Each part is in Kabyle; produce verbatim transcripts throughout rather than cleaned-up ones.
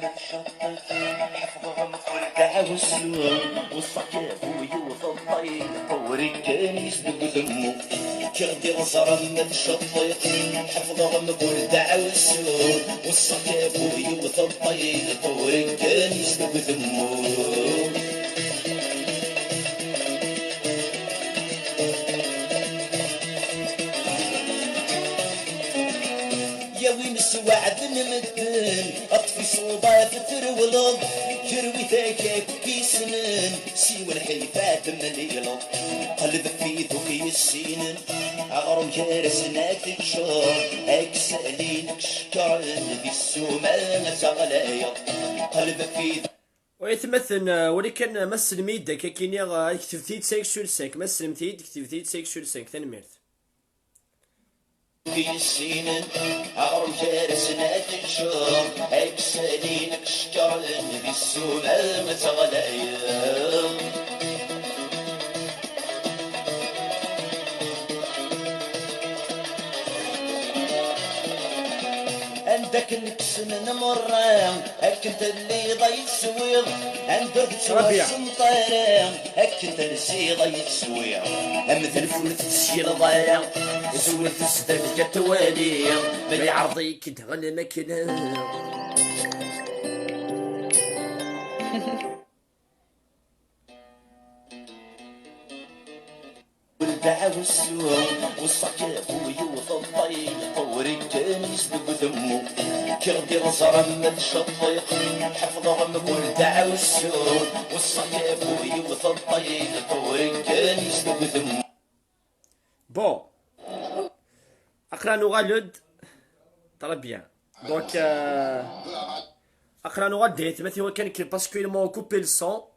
Ḥefḍeɣ mkul ddeɛwessu, weṣṣak bu yiwet ṭṭayl, ṭewri kan yesdegdem. Kkiɣ-d iɣẓer ma tcettiḍ. Ḥefḍeɣ mkul ddeɛwessu, weṣṣak bu yiwet ṭṭayl, ṭewri kan yesdegdem. Yawin sweɛden medden, ṭṭef iṣuḍaf trewleḍ, terwi takak k-issnen, siwa lḥif ad temlileḍ. Qleb f iduk yessinen, aɣrum gar-asen ad tekceḍ, akk isalin k-cekkren di ssuma ad teɣlayeḍ. Qleb f iduk. Wayt maten, eh, wali kan, eh, ma tselmid akka kini, eh, ktebet-iyi-d cinq sur cinq. Ma tselmt-iyi-d, ktebet-iyi-d cinq sur cinq. Tanemmirt. Yessinen, aɣrum gar-asen ad tekceḍ, aksalin k-cekkren di ssuma ad teɣlayeḍ. Anda akken kksen merra, akken telliḍ ay teswiḍ, anda ur tettwasenṭ ara, akken telsiḍ ay teswiḍ. Amdan ur t-tesgileḍ ara, zwel tesdabek ad twali, ma yeɛreḍ-ik-id ɣlem akken. Ddeɛwessu, weṣṣak bu yiwet ṭṭayl, ṭewri kan yesdegdem. Kkiɣ-d iɣẓer ma tcettiḍ, ḥefḍeɣ mkul ddeɛwessu, weṣṣak bu yiwet ṭṭayl, ṭewri kan yesdegdem. Bon. Aql-aɣ nuɣal-d. Très bien. Donc, euh, aql-aɣ nuɣal-d, aytmaten, iwakken kan, parce que il m'a coupé le son.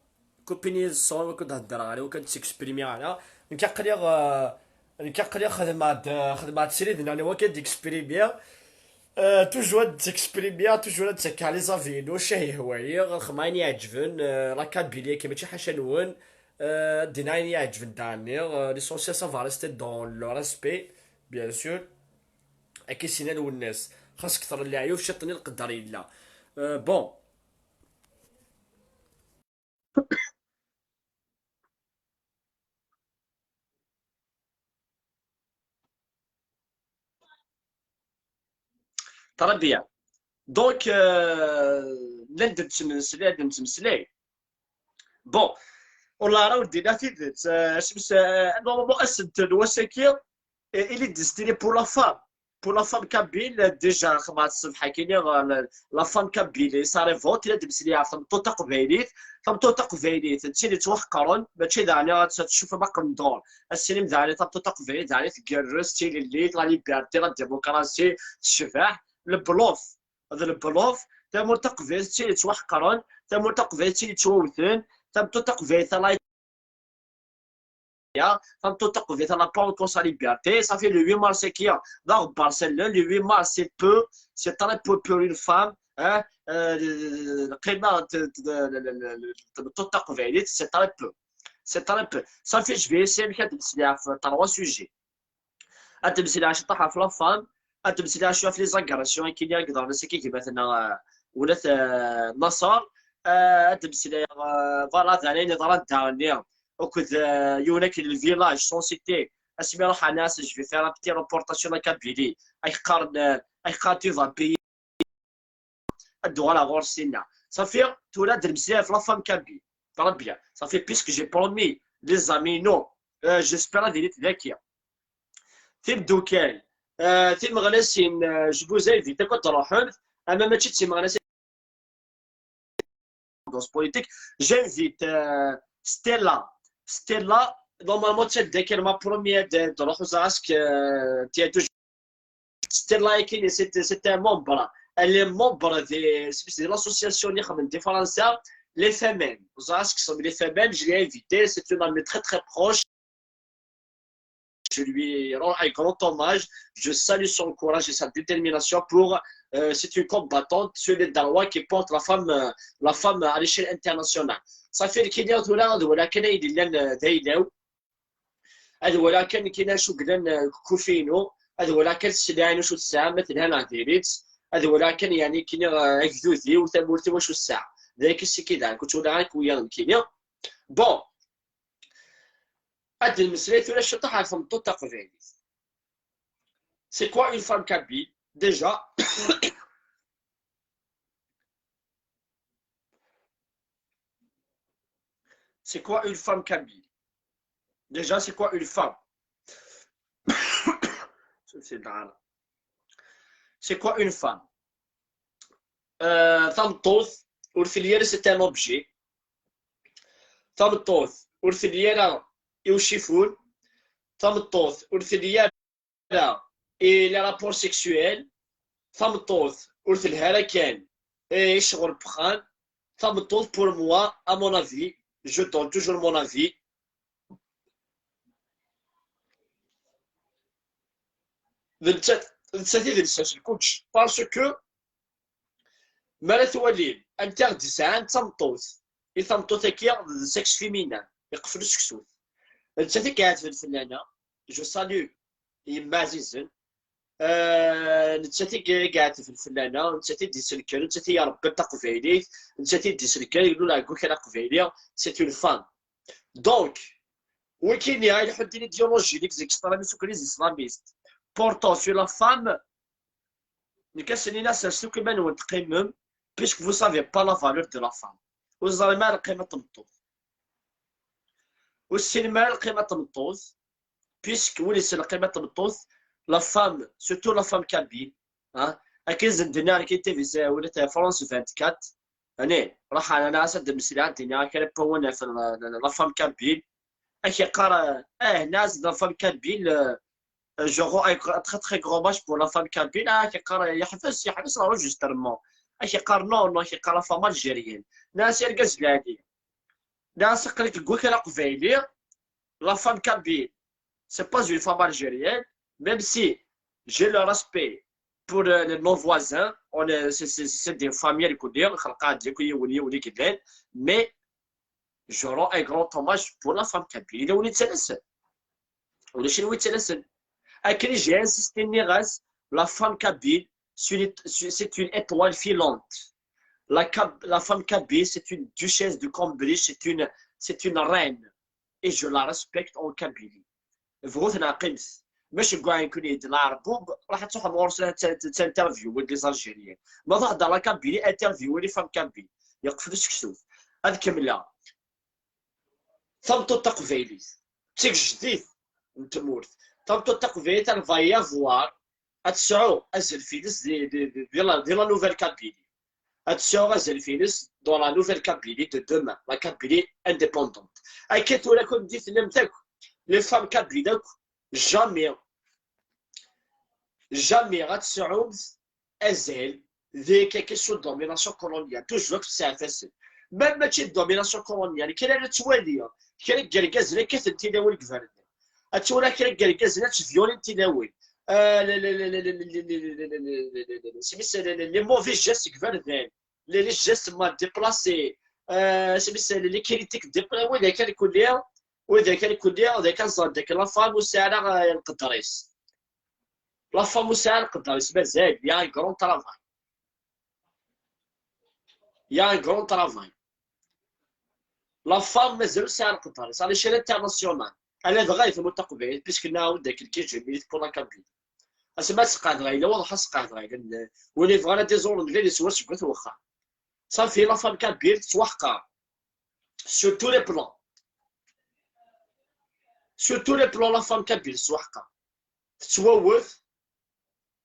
Coupé-yi le son, iwakken ad heddreɣ ara, iwakken ad s'exprimiɣ ara. Nekk aql-aɣ, euh, nekk aql-aɣ xedmeɣ-d, xedmeɣ-d srid, neɣ iwakken ad exprimiɣ. Euh, toujours ad exprimiɣ, toujours ad ttakkeɣ les avis-inu, cah ihwa-yi, ad xedmeɣ ayen iɛeǧben, euh, la Kabylie, akka mačči ḥaca-nwen. Euh, ad d-iniɣ ayen iɛeǧben daɣenni. Euh, l'essentiel, ça va rester dans le respect, bien sûr. Akka i s-yenna Lwennas, xas kter n leɛyub, ciṭ n lqedder yella. Euh, bon. Très bien. Donc, euh, la d-nettmeslay, la d-nettmeslay. Bon, ur la ara wen-d-iniɣ tidet. Euh, asmi s-, euh, normalement, asentel n wass-agi, euh, il est destiné pour la femme. Pour la femme kabyle, euh, déjà, xedmeɣ-tt ṣṣbeḥ-agi, euh, la, la femme kabyle, sa révolte, la d-nettmeslay ɣef tmeṭṭut taqbaylit. Tameṭṭut taqbaylit, d tin yettwaḥeqren, mačči daɣen ad tt-tcufem aqendur. Ad s-tinim daɣen i tameṭṭut taqbaylit, daɣen tgerrez, d tilellit, la liberté, la démocratie, tecbeḥ, le bluff. D le bluff. Tamurt taqbaylit d tin yettwaḥeqren, tamurt taqbaylit d tin yettwawten, tameṭṭut taqbaylit, la ya, tameṭṭut taqbaylit, elle n'a pas encore sa liberté. Ça fait le huit mars-agi, d aɣebbar s allen. Le huit mars, c'est peu, c'est très peu pour une femme, hein, euh, lqima n t-, t-, le, le, le, le, tameṭṭut taqbaylit, c'est très peu. C'est très peu. Ça fait, je vais essayer de faire trois sujets. Ad d-mmeslayeɣ ciṭṭaḥ ɣef la femme, ad d-mmeslayeɣ cwiya ɣef les agressions i d-yeḍran ass-agi gma-tneɣ, euh, Wlat, euh, Naṣer, euh, ad d-mmeslayeɣ, euh, voilà, d ayen yeḍran daɣenni akked, euh, yiwen akken le village sans citer, asmi ruḥeɣ ɛni, je vais faire un petit reportage sur la Kabylie, ay qqaren, euh, ay qqaren tu vas payer. Ad d-uɣaleɣ ɣur-s tinna. Safi, tura ad d-nemmeslay ɣef la femme kabyle. Très bien. Safi, puisque j'ai promis les amis, non. Euh, j'espère ad ilit daki. Timeddukal, euh, timeɣnasin, euh, je vous invite akk ad d-truḥem, ama mačči d timeɣnasin dans ce politique. J'invite, euh, Stella. Stella, normalement, c'est dès qu'elle m'a promis de, de rejoindre, euh, tu as toujours Stella Ekini, c'est, c'est un membre. Elle est membre de, de l'association de France, les femmes. Vous savez ce que sont les femmes, je l'ai invitée, c'est une amie très très proche. Je lui rends un grand hommage. Je salue son courage et sa détermination pour, euh, c'est une combattante sur les droits qui porte la femme, euh, la femme à l'échelle internationale. Ça fait qu'il y a tout là, voilà, quel est le, ad walaɣ kan nekkin acu yellan, eh, deg ukufi-inu, ad walaɣ kan sliɣ-in acu tesɛam, ma telha neɣ diri-tt, Ad walaɣ kan, yeɛni, kini, eh, agdud-iw, tamurt-iw, acu ssaɣ. D ayen i s-ikidan, kull tura akk wiyaḍ nekkini. Bon, ad d-nemmeslay tura ciṭuḥ ɣer tmeṭṭut taqbaylit. C'est quoi une femme kabyle? Déjà, c'est quoi une femme kabyle? Déjà, c'est quoi une femme? C'est quoi une femme? Euh, tameṭṭut, ur telli ara, c'est un objet. Tameṭṭut, ur telli ara i ucifun. Tameṭṭut, ur telli ara i les rapports sexuels. Tameṭṭut, ur telha ara kan i ccɣel n wexxam. Tameṭṭut, pour moi, à mon avis, je donne toujours mon avis, d nettat, d nettat i d lsas n kullec. Parce que mi ara twalim anta i ɣ-d-isɛan d tameṭṭut, i tameṭṭut-agi d sexe féminin, iqfel useksut. D nettat i iɛetben fell-aneɣ. Je salue yemma ɛzizen. Euh, nettat i i iɛetben fell-aneɣ, nettat i d-iselken, nettat i irebben taqbaylit, nettat i d-iselken, ilul ɛeggu kan aqbayli, c'est une femme. Donc, wikini, il y a une idéologie, les extrémistes ou les islamistes, portant sur la femme, nekk ad sen-iniɣ, serset akk iman-nwen teqqimem, puisque vous savez pas la valeur de la femme. Ur teẓrim ara lqima n tmeṭṭut. Ur tessinem ara lqima n tmeṭṭut, puisque win yessen lqima n tmeṭṭut, la femme, surtout la femme kabyle, hein, akken i s-d-nniɣ nekk i T V C, wala ta France vingt-quatre, ani, ruḥ, ana as-d mmeslaɣ, ad d-iniɣ akken ad pawen ɣef la, la, la femme kabyle, ad k-yeqqar, eh, nas la femme kabyle, euh, j'aurais un gr-, très, très grand match pour la femme kabyle, ah, ad k-yeqqar, yeḥbes, yeḥbes l'enregistrement. Ad k-yeqqar, non, non, ad k-yeqqar la femme algérienne. Nas irgazen lɛali. Nas aql-ik deg wakal aqbayli, la femme kabyle, c'est pas une femme algérienne, même si j'ai le respect pour, euh, nos voisins, on est, c'est, c'est, c'est des familles, les couleurs, xelqent-d yiwen, yiwen, yiwen i yellan, mais j'aurais un grand hommage pour la femme kabyle. Yella win yettalasen? Ulac win yettalasen. Akken i j'ai insisté, nniɣ-as, la femme kabyle, c'est une, c'est une étoile filante. La Kab-, la femme kabyle, c'est une duchesse de Cambridge, c'est une, c'est une reine. Et je la respecte en Kabylie. Bɣut neɣ qqimet. Mačči deg wayen kun-id leɛrbub, ruḥ ad truḥem ɣur-s, ad t-, t-, t-interview les Algériens. Ma tṛuḥeḍ ɣer la Kabylie, interview les femmes kabyles. Yeqfel useksut. Ad kemmleɣ. Tameṭṭut taqbaylit d tigejdit n tmurt. Tameṭṭut taqbaylit, elle va y avoir, ad tesɛu azref-ines di, di, di, di la, di la Nouvelle Kabylie. Ad tesɛu azref-ines dans la Nouvelle Kabylie de demain, la Kabylie indépendante. Akka tura, kunemti tellamt akk, les femmes kabyles akk, jamais, jamais ad tesɛumt azal deg akka sous domination coloniale, toujours akk tesɛa-t-asen. Même mačči d domination coloniale, kra ara twali, kra n yergazen akka ten tilawin deg iberdan. Ad twali kra n yergazen ad tvyulin tilawin. Ah, le, le, le, le, le, le, le, le, le, le, le, le, le, le, le, le, les mauvais gestes deg iberdan, les, les gestes mal déplacés, euh, c'est, c'est les critiques déplacées, widak kan kulli, widak kan kulli, d akken ẓran dakken la femme ur tesɛi ara, euh, lqedr-is. La femme ur tesɛi ara lqedr-is, mazal, il y a un grand travail. Il y a un grand travail. La femme mazal ur tesɛi ara lqedr-is, à l'échelle internationale. Ala dɣa i tmurt taqbaylit, puisque nɛawed dakken que je milite pour la Kabylie. Asma ad sqeɛdeɣ ayla, waḍeḥ ad sqeɛdeɣ ayla. Win yebɣan ad iẓur Mezlil yeswa seg wat wexxam. Safi, la femme kabyle tettwaḥqer. Sur tous les plans. Sur tous les plans, la femme kabyle tettwaḥqer. Tettwawet.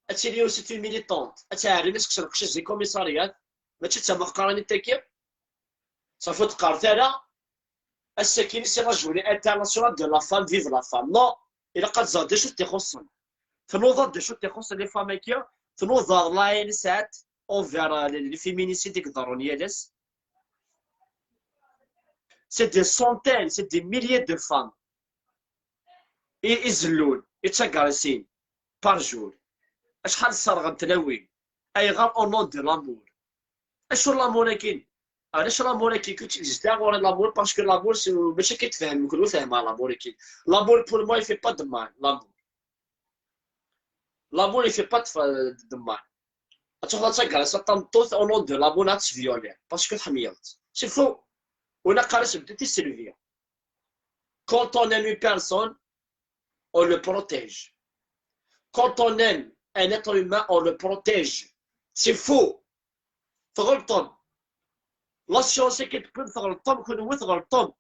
Ad tili aussi une militante. Ad tɛerrim ad tekser lqecc-is di commissariat. Mačči d tameqqranit tagi. Safi ur teqqaret ara, ass-agi c'est la journée internationale de la femme, vive la femme. Non, ilaq ad tẓer d acu t-ixuṣṣen. Tnuḍa d acu t-ixuṣṣen les femmes-agi, tnuḍa la haine i sɛant envers, euh, les, les féminicides i iḍerrun yal ass. C'est des centaines, c'est des milliers de femmes i, i zellun, i ttaggressées par jour. Acḥal sserɣen tlawin. Ayɣer? Au nom de l'amour. Acu l'amour-agi? Ɛlac l'amour-agi? Kečč yezdeɣ ɣur-i l'amour, parce que l'amour, c'est, mačči akka i tfehmem, kenwi ur fehmeɣ l'amour-agi. L'amour, pour moi, il fait pas de mal, l'amour. L'amour, il fait pas de, de mal. Ad truḥeḍ ad tagareḍ s tameṭṭut au nom de l'amour, ad tt-violer parce que tḥemmleḍ. C'est faux. Ur neqqar-as bdu tisselbi. Quand on aime une personne, on le protège. Quand on aime un être humain, on le protège. C'est faux. Tɣelṭem. La science i k-d-tewwim, tɣelṭem, kenwi tɣelṭem.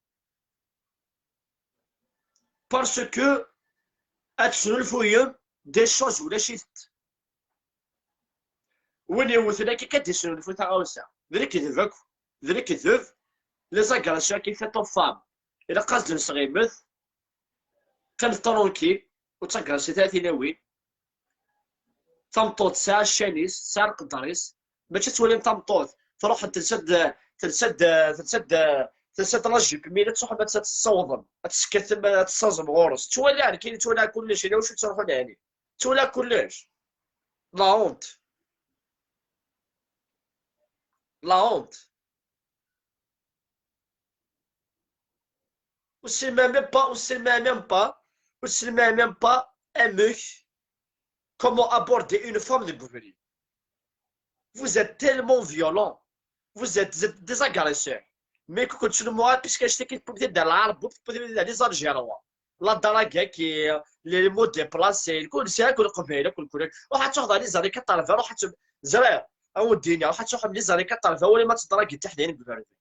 Parce que ad tesnulfuyem des choses ulac-itent. Win yewwten akka, ad d-yesnulfu taɣawsa. D lekdeb akk. D lekdeb. Les agressions qui fait aux femmes. Ilaq ad d-nesɣimet. Qqimet tranquille, ur ttaggaset ara tilawin. Tameṭṭut tesɛa ccan-is, tesɛa leqder-is. Mačči ad twalim tameṭṭut truḥ telsa-d, telsa-d, telsa-d, telsa-d la jupe, mi la tettruḥum ad tt-tessawḍem, ad tt-tekkatem, ad tessaẓem ɣur-s. Ttwaliɣ nekkini, ttwaliɣ kullec, yella wacu ttruḥun ɛni. Ttwaliɣ kullec. La honte. La honte. Ur teslim même pas, ur teslim même pas, ur teslim même pas amek, comment aborder une femme deg ubrid. Vous êtes tellement violent. Vous êtes, vous êtes des agresseurs. Mais que continuez, puisque je sais que vous êtes dans l'arbre, vous êtes dans les Algérois. La daraga qui, les mots déplacés, كل شيء, كل قبيلة, كل, كل. Ruḥ ad tuɣeḍ les années quatre-vingts, ruḥ ad tu-, ẓriɣ, a wen-d-iniɣ, ruḥ ad tuɣeḍ les années quatre-vingts, wala ma teḍra deg tiḥdayin deg iberdan.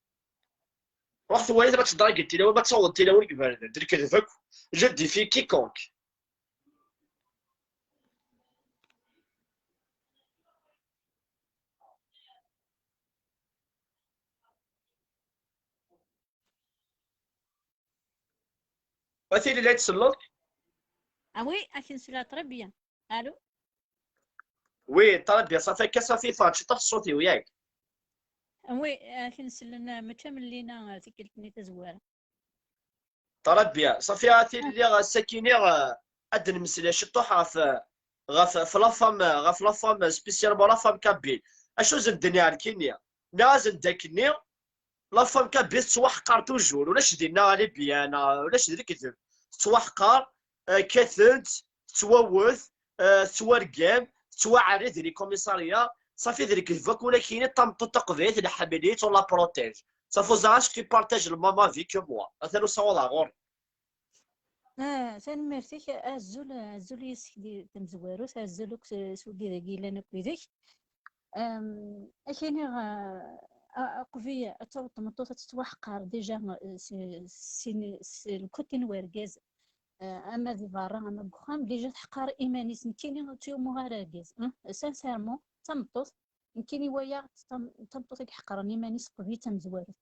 Ruḥ twaliḍ ma teḍra deg tilawin, ma ttawḍent tilawin deg iberdan. D lekdeb akk. Je défie quiconque. A tili la tselleḍ? Ah oui, akken sella très bien. Allô? Oui, très bien. Ṣafi akka, ṣafi, tfeɣ ciṭuḥ ṣṣut-iw, yak? Oui, akken sellen, mačči am llina, tikkelt-nni tazwara. Très bien. Ṣafi, a tili lliɣ ass-akini, eh, ad d-nemmeslay ciṭuḥ ɣef, ɣef, ɣef la femme, ɣef la femme, spécialement la femme kabyle. Acu zenden iɛerkini? Nniɣ-asen-d akkenni, la femme kabyle tettwaḥqar toujours. Ulac dinna les biens, ulac di lekdeb. Tettwaḥqar, eh, kkatent, tettwawet, eh, tettwargam, tettwaɛerri di les commissariats. Ṣafi, d lekdeb akk, ula kini tameṭṭut taqbaylit, nḥemmel-itt, on la protège. Ça faisait acheter partage le même avis que moi. Atan usawaḍ ɣur-i. Ah, tanemmirt-ik, azul, azul yes-k di tamezwarut, azul akk s, s wigi dagi yellan akk yid-k. Am, ad k-iniɣ, ah, a-, aqbi ad taweḍ tmeṭṭut ad tettwaḥqer déjà, eh, s, s, s, s le côté n wergaz, eh, ama di berra ama deg uxxam, déjà teḥqer iman-is. Nekkini ur ttumuɣ ara argaz, hein, sincèrement, d tameṭṭut. Nekkini waya d tam-, d tameṭṭut i iḥeqren iman-is qbel tamezwarut.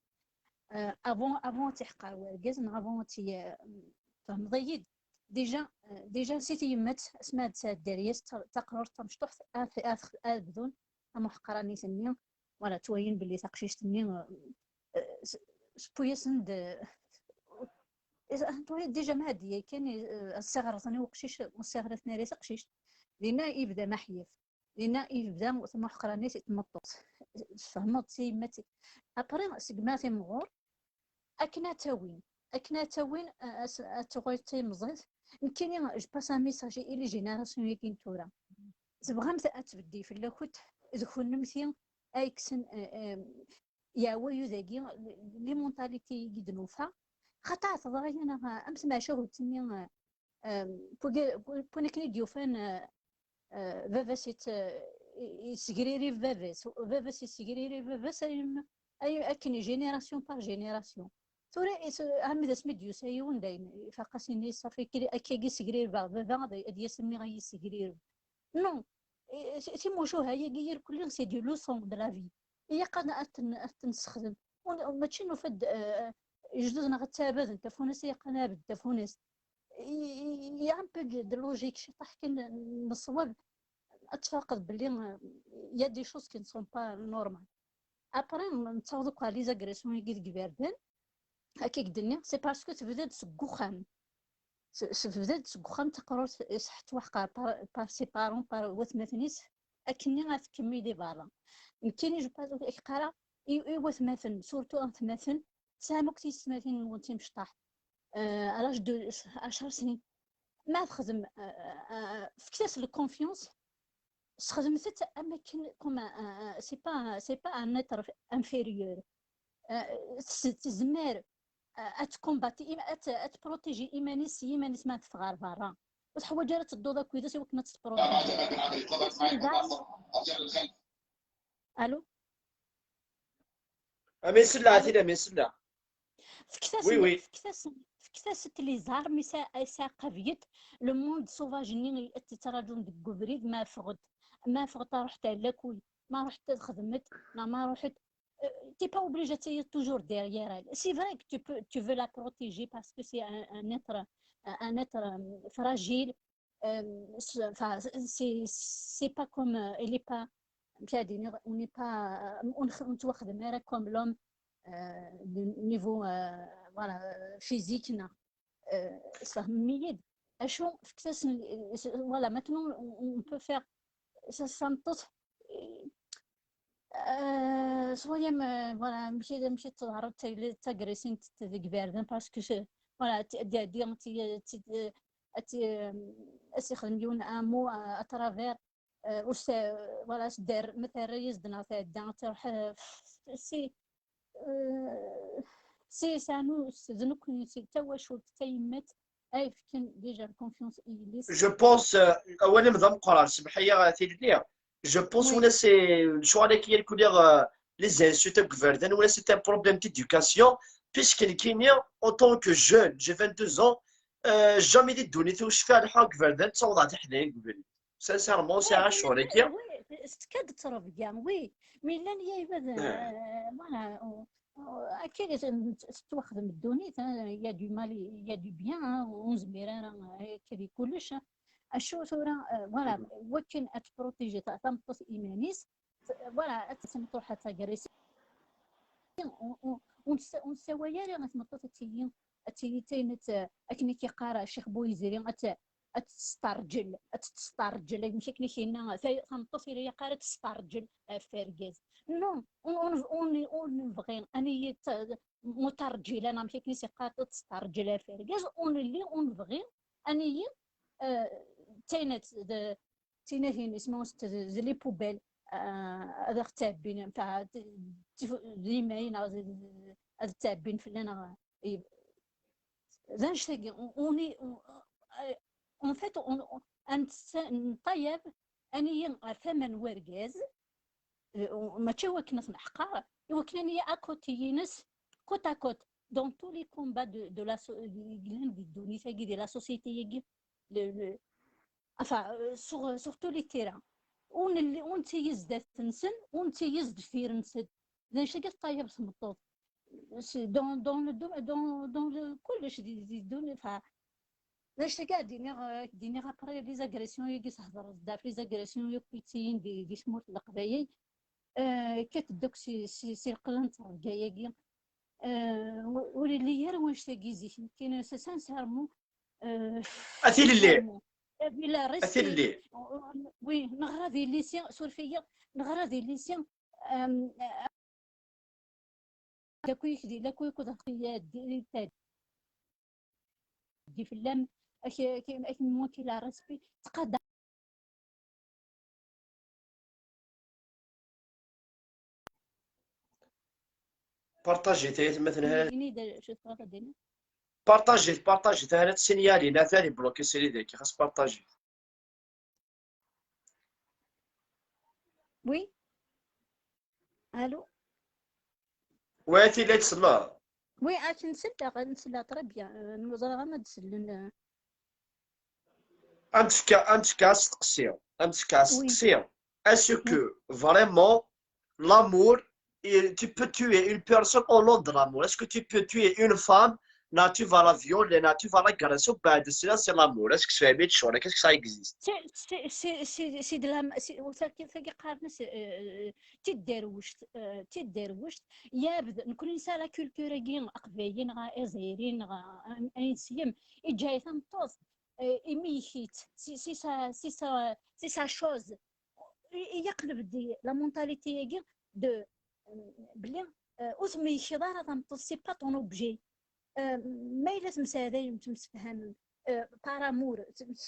Euh, avant, avant ad tt-iḥqer wergaz, neɣ avant ad tt-i-, euh, tfehmeḍ-iyi-d. Déjà, euh, déjà si tyemmat, asmi ad tesɛeddi ar yas ta-, taqrurt tamecṭuḥt, ad, ad, ad bdun am uḥeqran-is-nni, voilà, ttwalin belli taqcict-nni, euh, euh, s-, tewwi-yasen-d, euh, déjà mɛeddi yakan, euh, ssiɣret-nni uqcic, ur ssiɣret-nni ara taqcict. Dinna yebda maḥyaf. Dinna i yebda tamuḥqranit i tmeṭṭut. Tfehmeḍ, tiyemmat. Après, segmi ara timɣur, akken ad tawin, akken ad tawin, a-, a-, ad tuɣal d timẓit. Nekkini, je passe un message i les générations-agi n tura. Tebɣamt ad tbeddi fell-akent, d kunemti ay yekksen, eh, eh, yeɛwayu dagi, les mentalités i d-nufa. Xaṭer teḍra-yi-aneɣ am tmeɛcahut-nni, eh, Em, pwigi-, pw-, pwin akken i d-yufan, eh, eh, baba-s yet-, eh, yessegriri baba-s, baba-s yessegriri baba-s, ay-, ay-, akken génération par génération. Tura is-, armi d asmi d-yusa yiwen, dayen ifaq-as, ini, ṣafi, kili-, akkagi segrirbeɣ baba, ad, ad yas mmi ad yi-segrireb. Non. I-, ti-, timucuha-agi irkelli, c'est des leçons de la vie. Ilaq ad, ad ten-, ad ten-nessexdem. Ur n-, mačči nufa-d, eh, ijduden-nneɣ ad ttabaden tafunast, ilaq ad nabed tafunast. Il y a un peu de, de logique, ciṭaḥ kan n ṣṣwab, ad tfaqeḍ belli, euh, il y a des choses qui ne sont pas normales. Après, nettaweḍ akk ɣer les agressions-agi deg iberdan, akka i k-d-nniɣ, c'est parce que tebda-d seg uxxam. S-, tebda-d seg uxxam, taqrurt tettwaḥqer par, par ses parents, par watmaten-is, akkenni ad tkemmel di berra. Nekkini, je pense, ak-qqareɣ i, i watmaten, surtout atmaten, tesɛam akk tiyessetmatin-nwen timecṭaḥ, euh, à l'âge de ɛecṛa snin. Ma texdem, euh, euh, fket-as la confiance, Sxedmet-t am akken comme un, un, un, c'est pas, c'est pas un être inférieur. Euh, s- tezmer, euh, ad tcombatte im- ad t- ad tprotéger iman-is s yiman-is ma teffeɣ ɣer berra. Ur teḥwaǧ ara ad tedduḍ akked-s i wakken ad tprotéger. Allo? Amin selleɣ a tili, amin selleɣ. Fket-asen, oui, oui. Fket-asen, fket-asent les armes i sa- i sɛaqabent le monde sauvage-nni i t-ttraǧun deg ubrid, ma ffɣet, ma ffɣet a ruḥet ar lakuy, ma ruḥet ad xedmet, neɣ ma ruḥet, euh, t'es pas obligé d'être toujours derrière elle. C'est vrai que tu peux, tu veux la protéger parce que c'est un, un être, un être euh, fragile, euh, c'est- enfin, c'est c'est pas comme, euh, elle est pas, on n'est pas, on ne on ne travaille pas comme l'homme, euh, de niveau, euh, voilà, euh, physique, non. Euh, ça, mais, voilà, maintenant, on, on peut faire, ça, ça me tente, euh, euh, soit, euh, voilà, ماشي ماشي تظهر تاغريسين تاع الجبردين parce que voilà, تدير تي تي تي اسي خدم يون امو اترافير، وش، voilà، اش دار مثلا ريز دنا تاع تروح سي سي سانو زنوك سي تاواشولت تايمت اي فكن ديجا الكونفيونس ايليس. Je pense, euh, awal-im d ameqqran, smeḥ-iyi a tilelli. Je pense, oui, ula c'est lecɣal-agi, les insultes deg iberdan, ula c'est un problème d'éducation, puisque nekkini, en tant que jeune, j'ai vingt-deux ans, euh, jamais di ddunit ur cfiɣ lḥu deg iberdan, ttawḍeɣ d aḥdayen deg ubrid. Sincèrement, c'est un choix-agi. Oui, c'est ce que tu trouves bien, oui. Mais là, il y a, euh, voilà, euh, أكيد تتوخذ من الدونيت، hein, il y a du mal, il y a du bien, hein, ونزمير أنا هكذا كلش. أشو ثورة، euh, voilà، وكن أتبروتيجي تاع تمطس إيمانيس، voilà، أتسمطو حتى كريسي. ونسوي يا ريت تمطس تيي، تيي تينت، أكني كي قارا شيخ بويزيري، أت-، أتسترجل، أتسترجل، ماشي كني كينا، تمطس إلي قارا تسترجل، أفرقز. Non, on, on, on, on نبغي أنا يت-، مترجلة، أنا ماشي كني سيقات تسترجل أفرقز، on اللي on نبغي أنا ي-، آه، تينت ذ-، تينهين اسمه ست ذ-، ذ-، les poubelles، آه، هذا تعبين، نتاع ت-، تف-، ذي ماين، هذا تعبين في لنا، إي، ذا نشتاقي، on، on est، on، آه، en fait، on، on، أنت نطيب، أنا ي-، ثمن ورقاز، ماشي هو كنا نحقر، هو كنا نيا اكوتي ينس، كوت اكوت، dans tous les combats de, de la so-، يقلن دي الدوني تاقي دي la société يقي، le, le, enfin, euh, sur, sur tous les terrains. ون اللي، ون تيز دات نسن، ون تيز دفير نسن. ذا شقد طيب سمطوط. C'est dans, dans le dom-، dans, dans le كلش دي، دي دوني، ف-، ذا شقد ديني غ-، ديني غابري les agressions يقي سهضر الزداف، les agressions يقيتين دي، دي سمورت القبايل. آه، كتدوك سي، سي، سي القلن ترقاياكي. آه، و-، ولي يروج تاكي زيك، كاين سانسيرمون، آه، أثيل اللي. أثيل اللي. وي، نغرا دي ليسي، سورفيا، نغرا دي ليسي، آم، آه، داكو يكدي، داكو يكو داكو يدي، دي فلام، أك-، أك-، أك-، موكي لا ريسبي، تقدر. بارطاجي تاهي تما تنهى. ديني دا شو صافا ديني. بارطاجي، بارطاجي تاهي تسينيالي، لا ثاني بلوكي سيري ديك، خاص بارطاجي. وي. الو. واتي لا تصلى. وي، اش نسلى، نسلى طري بيان، نوزر غا ما تسلن. أم تفكا، أم تفكا أستقسي، أم تفكا أستقسي. Est-ce que vraiment l'amour, et tu peux tuer une personne au nom de l'amour? Est-ce que tu peux tuer une femme, là tu vas la violer, là tu vas l'agresser, ben de cela c'est l'amour? Est-ce que ça existe? C'est, c'est, c'est, c'est, c'est de la, c'est, c'est, c'est, c'est, تدروشت، آه، تدروشت، يابد، نكون نسال كولتور كي قبايلي نغا إزيري نغا أنسيم، إجاي تمطوط، آه، إميكيت، سي، سي سا، سي سا، سي سا شوز. يقلب دي لا مونتاليتي ياكي دو، بلي، آه، أوث ميكي ضارة تمطوط، سي با طون أوبجي. آه، ما إلا تمسادايم تمسفهمم، آه، بارامور،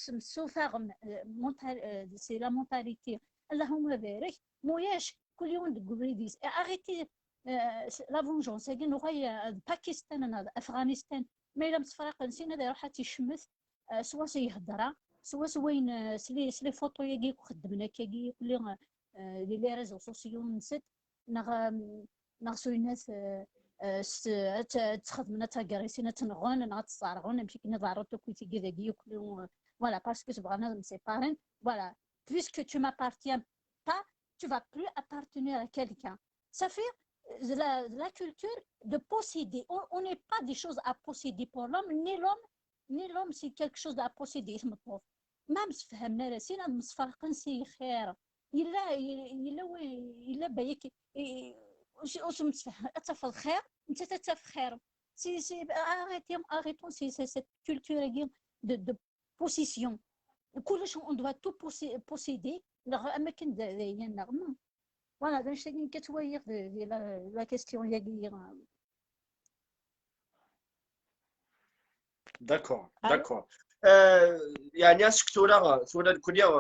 تمسوفاغم، آه، مونتال-، آه، سي لا مونتاليتي. Allahumma barik. Muyac, kul yiwen deg ubrid-is. Arrêtez, euh, la vengeance-agi, nuɣal, euh, d Pakistan neɣ d Afghanistan. Ma yella msefraqen, sin ad iruḥ ad t-icemmet, euh, swa s yehedra, swa s wayen, euh, s les, s les photos-agi akk xeddmen akkagi, kulli, euh, di les réseaux sociaux-nsen, neɣ, euh, neɣ s uyennat, euh, euh, s, ad t-, ad tt-xedmen, ad tt-agressin, ad tt-nɣen, neɣ ad tt-sserɣen, amek akken i ḍerrent akk tigi dagi, akk, euh, voilà, parce que bɣan ad msiparen, voilà, puisque tu m'appartiens pas, tu vas plus appartenir à quelqu'un. Ça fait, euh, la, la culture de posséder. On, on n'est pas des choses à posséder pour l'homme, ni l'homme, ni l'homme, c'est quelque chose à posséder. Ma msefhamen ara sin, ad msefraqen si xir. Yella, yella, yella bayek, ur s-, ur s-msefham, ad tafeḍ xir, nettat ad taf xir. Si, si, arrêtons, arrêtons si, si, cette culture-agi de, de possession. Kullec, on doit tout possé-, posséder, neɣ am akken d, d ayen neɣ ma. Voilà, d anect-agi nekk ad ttwaliɣ di, di la, la question-agi. D'accord, d'accord. Euh, يعني, est-ce que tura, tura,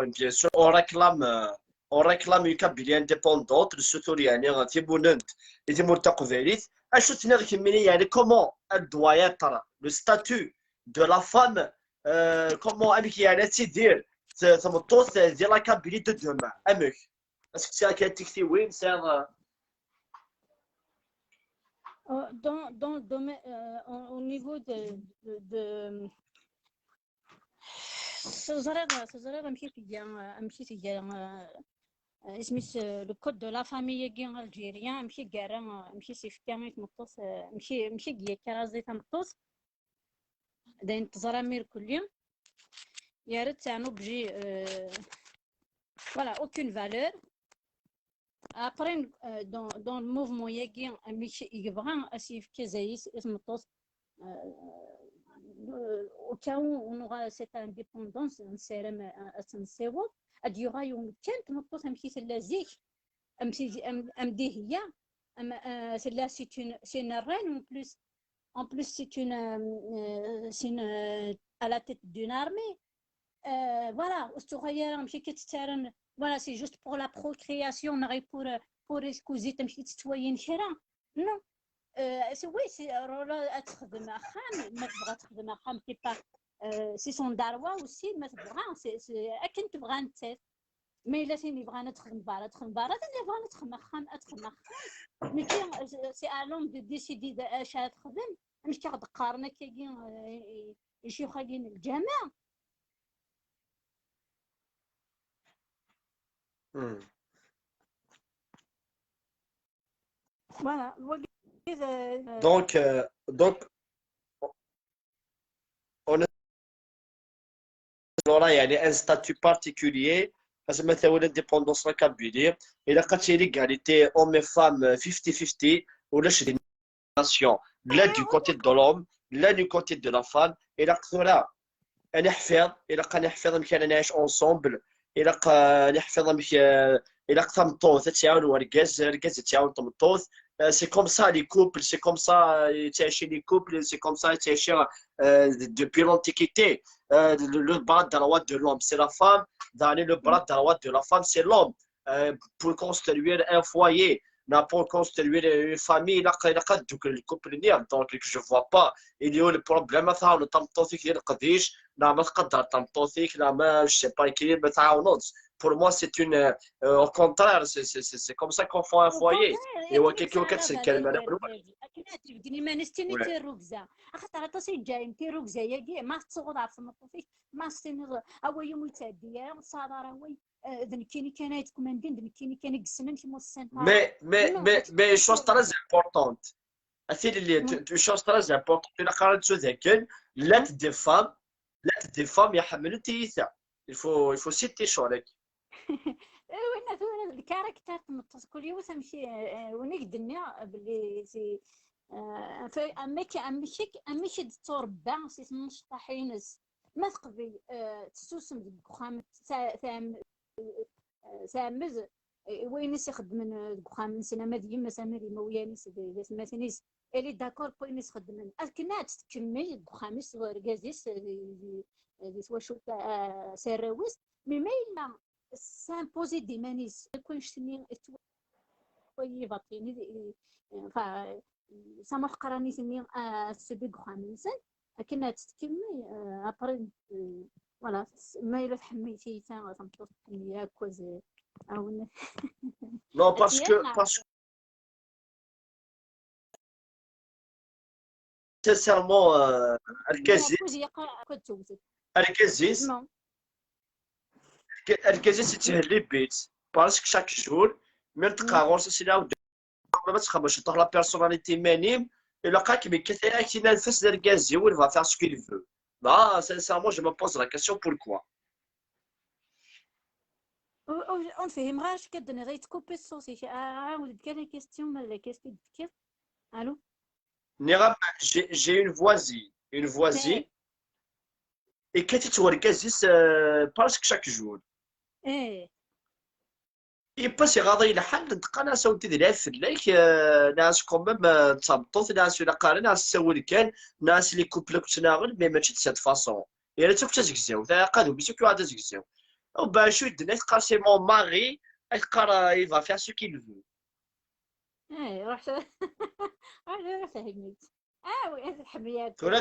bien sûr, on réclame, euh, on réclame une Kabylie indépendante, le soutien, يعني, timunent, et timunent taqbaylit. Acu tenniḍ kemmini, يعني, comment elle doit être, le statut de la femme, euh, comment, amek, يعني, ad tidir, t-, tmeṭṭut, di la Kabylie de demain, amek? Est-ce que c'est à quel tiktiwin, c'est, euh, Euh, dans, dans le domaine, euh, au, au niveau de, de, de, teẓriḍ, teẓriḍ amek i tga, amek i tga, euh, isem-is, euh, le code de la famille-agi algérien, amek i yerra, euh, amek i s-yefka i tmeṭṭut, euh, amek i, amek i d-yekkar aẓi tameṭṭut. D ayen teẓram irkelli. Yerra-tt un objet, euh, voilà, aucune valeur. Après, euh, dans, dans le mouvement-agi, amek i yebɣa ad s-yefk azal-is i tmeṭṭut, euh, au cas où on aura cette indépendance, nessaram ad tt-nessiweḍ, ad d-yuɣal umkan n tmeṭṭut amek i tella zik, am, am, am dihiya, am, euh, tella, c'est une, c'est une reine en plus. En plus, c'est une, euh, c'est une, euh, à la tête d'une armée. Euh, voilà, ur s-tuɣal ara amek akka tettarran, voilà, c'est juste pour la procréation, neɣ pour, euh, pour les cousines, amek i tettwayin kra. Non. Euh, c'est, oui, c'est, euh, rôle ad texdem axxam, ma tebɣa ad texdem axxam, c'est pas, euh, c'est son droit aussi, ma tebɣa, c'est, c'est akken tebɣa nettat. Ma yella tin yebɣan ad texdem berra, ad texdem berra, tin yebɣan ad texdem axxam, ad texdem axxam. Mačči, c'est à l'homme de décider d-, acu ara texdem. Amek i ɣ-d-qqaren akkagi, eh, icyux-agi n lǧameɛ. Hmm. Voilà, wagi d, eh, Donc, euh, donc, on a un statut particulier, asma tawla l'indépendance la Kabylie, ilaq ad tili égalité hommes et femmes fifty fifty, ulac discrimination, la du côté de l'homme, la du côté de la femme, ilaq tura ad neḥfiḍ, ilaq ad neḥfiḍ amek ara nɛic ensemble, ilaq, euh, ad neḥfiḍ amek, euh, ilaq tameṭṭut ad tɛawen wergaz, argaz ad tɛawen tameṭṭut. Euh, c'est comme ça les couples, c'est comme ça, euh, yettɛici les couples, c'est comme ça yettɛici, euh, depuis l'Antiquité. Euh, le, le bras droit de l'homme, c'est la femme, dans le bras droit de la femme, c'est l'homme. Euh, pour construire un foyer, neɣ pour construire une famille, ilaq, ilaq ad dduklen couple-nni. Donc, je vois pas, il y a le problème, ad tɛawneḍ tameṭṭut-ik di leqdic, neɣ ma tqadreḍ tameṭṭut-ik, neɣ ma, je sais pas, akken ma tɛawneḍ. Pour moi, c'est une, euh, au contraire, c'est, c'est, c'est, c'est comme ça qu'on fait un foyer. Et ouais, quelqu'un qui se calme, là, akken ad tbeggen iman-is, tini tirrugza. Axaṭer aṭas i yeǧǧayen tirrugza-agi, ma tettsuɣuḍ ɣef tmeṭṭut-ik, ma s-tiniḍ, away ur yettɛeddi ara, ur tesɛiḍ ara away, euh, d nekkini kan ay d-kmandin, d nekkini kan i yessnen, kemm ur tessineḍ ara. Mais, mais, mais, mais une chose très importante. Une chose très importante, ilaq ad tt-id-nini, llant des femmes, llant des femmes iḥemmlen tiyita. Il faut, il faut citer ccɣel-agi. Winna tura d caractère n tmeṭṭut, kul yiwet amek i, eh, win i k-d-nniɣ belli si, eh, amek, amek, amek i d-tetturebba si tmecṭaḥ-ines. Ma teqbel, eh, tessusem deg uxxam, ta-, tam-, eh, tɛemmed, eh, wayen i s-ixeddmen, eh, deg uxxam-nsen, ama d yemma-s, ama d imawlan-is, d, d atmaten-is, elle est d'accord deg wayen i s-xeddmen. Akken ad tt-tkemmel deg uxxam-is, d urgaz-is, eh, di, di, di twacult, eh, s arraw-is. Mais ma yella s'imposer-d iman-is. Akk annect-nni twayi baṭini, enfin, samuḥ qranit-nni, ah, tsubi deg uxxam-nsen, akken ad tettkemmil, ah, après, ah, voilà, ma yella tḥemmel tiyita, tameṭṭut tḥemmel akk, ah, awen. Non, parce que, parce que sincèrement, euh, argaz-is, argaz-is, argaz-is yetthellib-itt, parce que chaque jour, mi neṭqeɣ ɣur-s, as-iniɣ, ma txemmeḍ ciṭuḥ la personnalité iman-im, ilaq ad kem-yekkat, ad k-yini anef-as d argaz-iw, il va faire ce qu'il veut. Bah, sincèrement, je me pose la question, pourquoi ? Ur fhimeɣ ara acu akka d-tenniḍ, yettkupi ṣṣut-ik. Ɛawed-d kan la question, ma d la question d-tefkiḍ. Allô ? Nniɣ-am, j'ai une voisine, une voisine, yekkat-itt wergaz-is, euh, presque chaque jour. Eh. Yiwwas iɣaḍ-iyi lḥal, neṭqen-as awen-t-id-lɛib fell-ak, euh, neɣ-as quand même, euh, d tameṭṭut, neɣ-as ula qqaren, neɣ-as ssawel kan, neɣ-as les couples akk ttnaɣen, mais mačči de cette façon. Yerra-tt akk d tazegzawt, aqadum-is akk yuɣal d azegzaw. Au ben, acu i d-tenna, teqqar, c'est mon mari, teqqar, euh, il va faire ce qu'il veut. Eh, ruḥ, ruḥ fhem-itt. Ah oui, tḥemmel. Tura,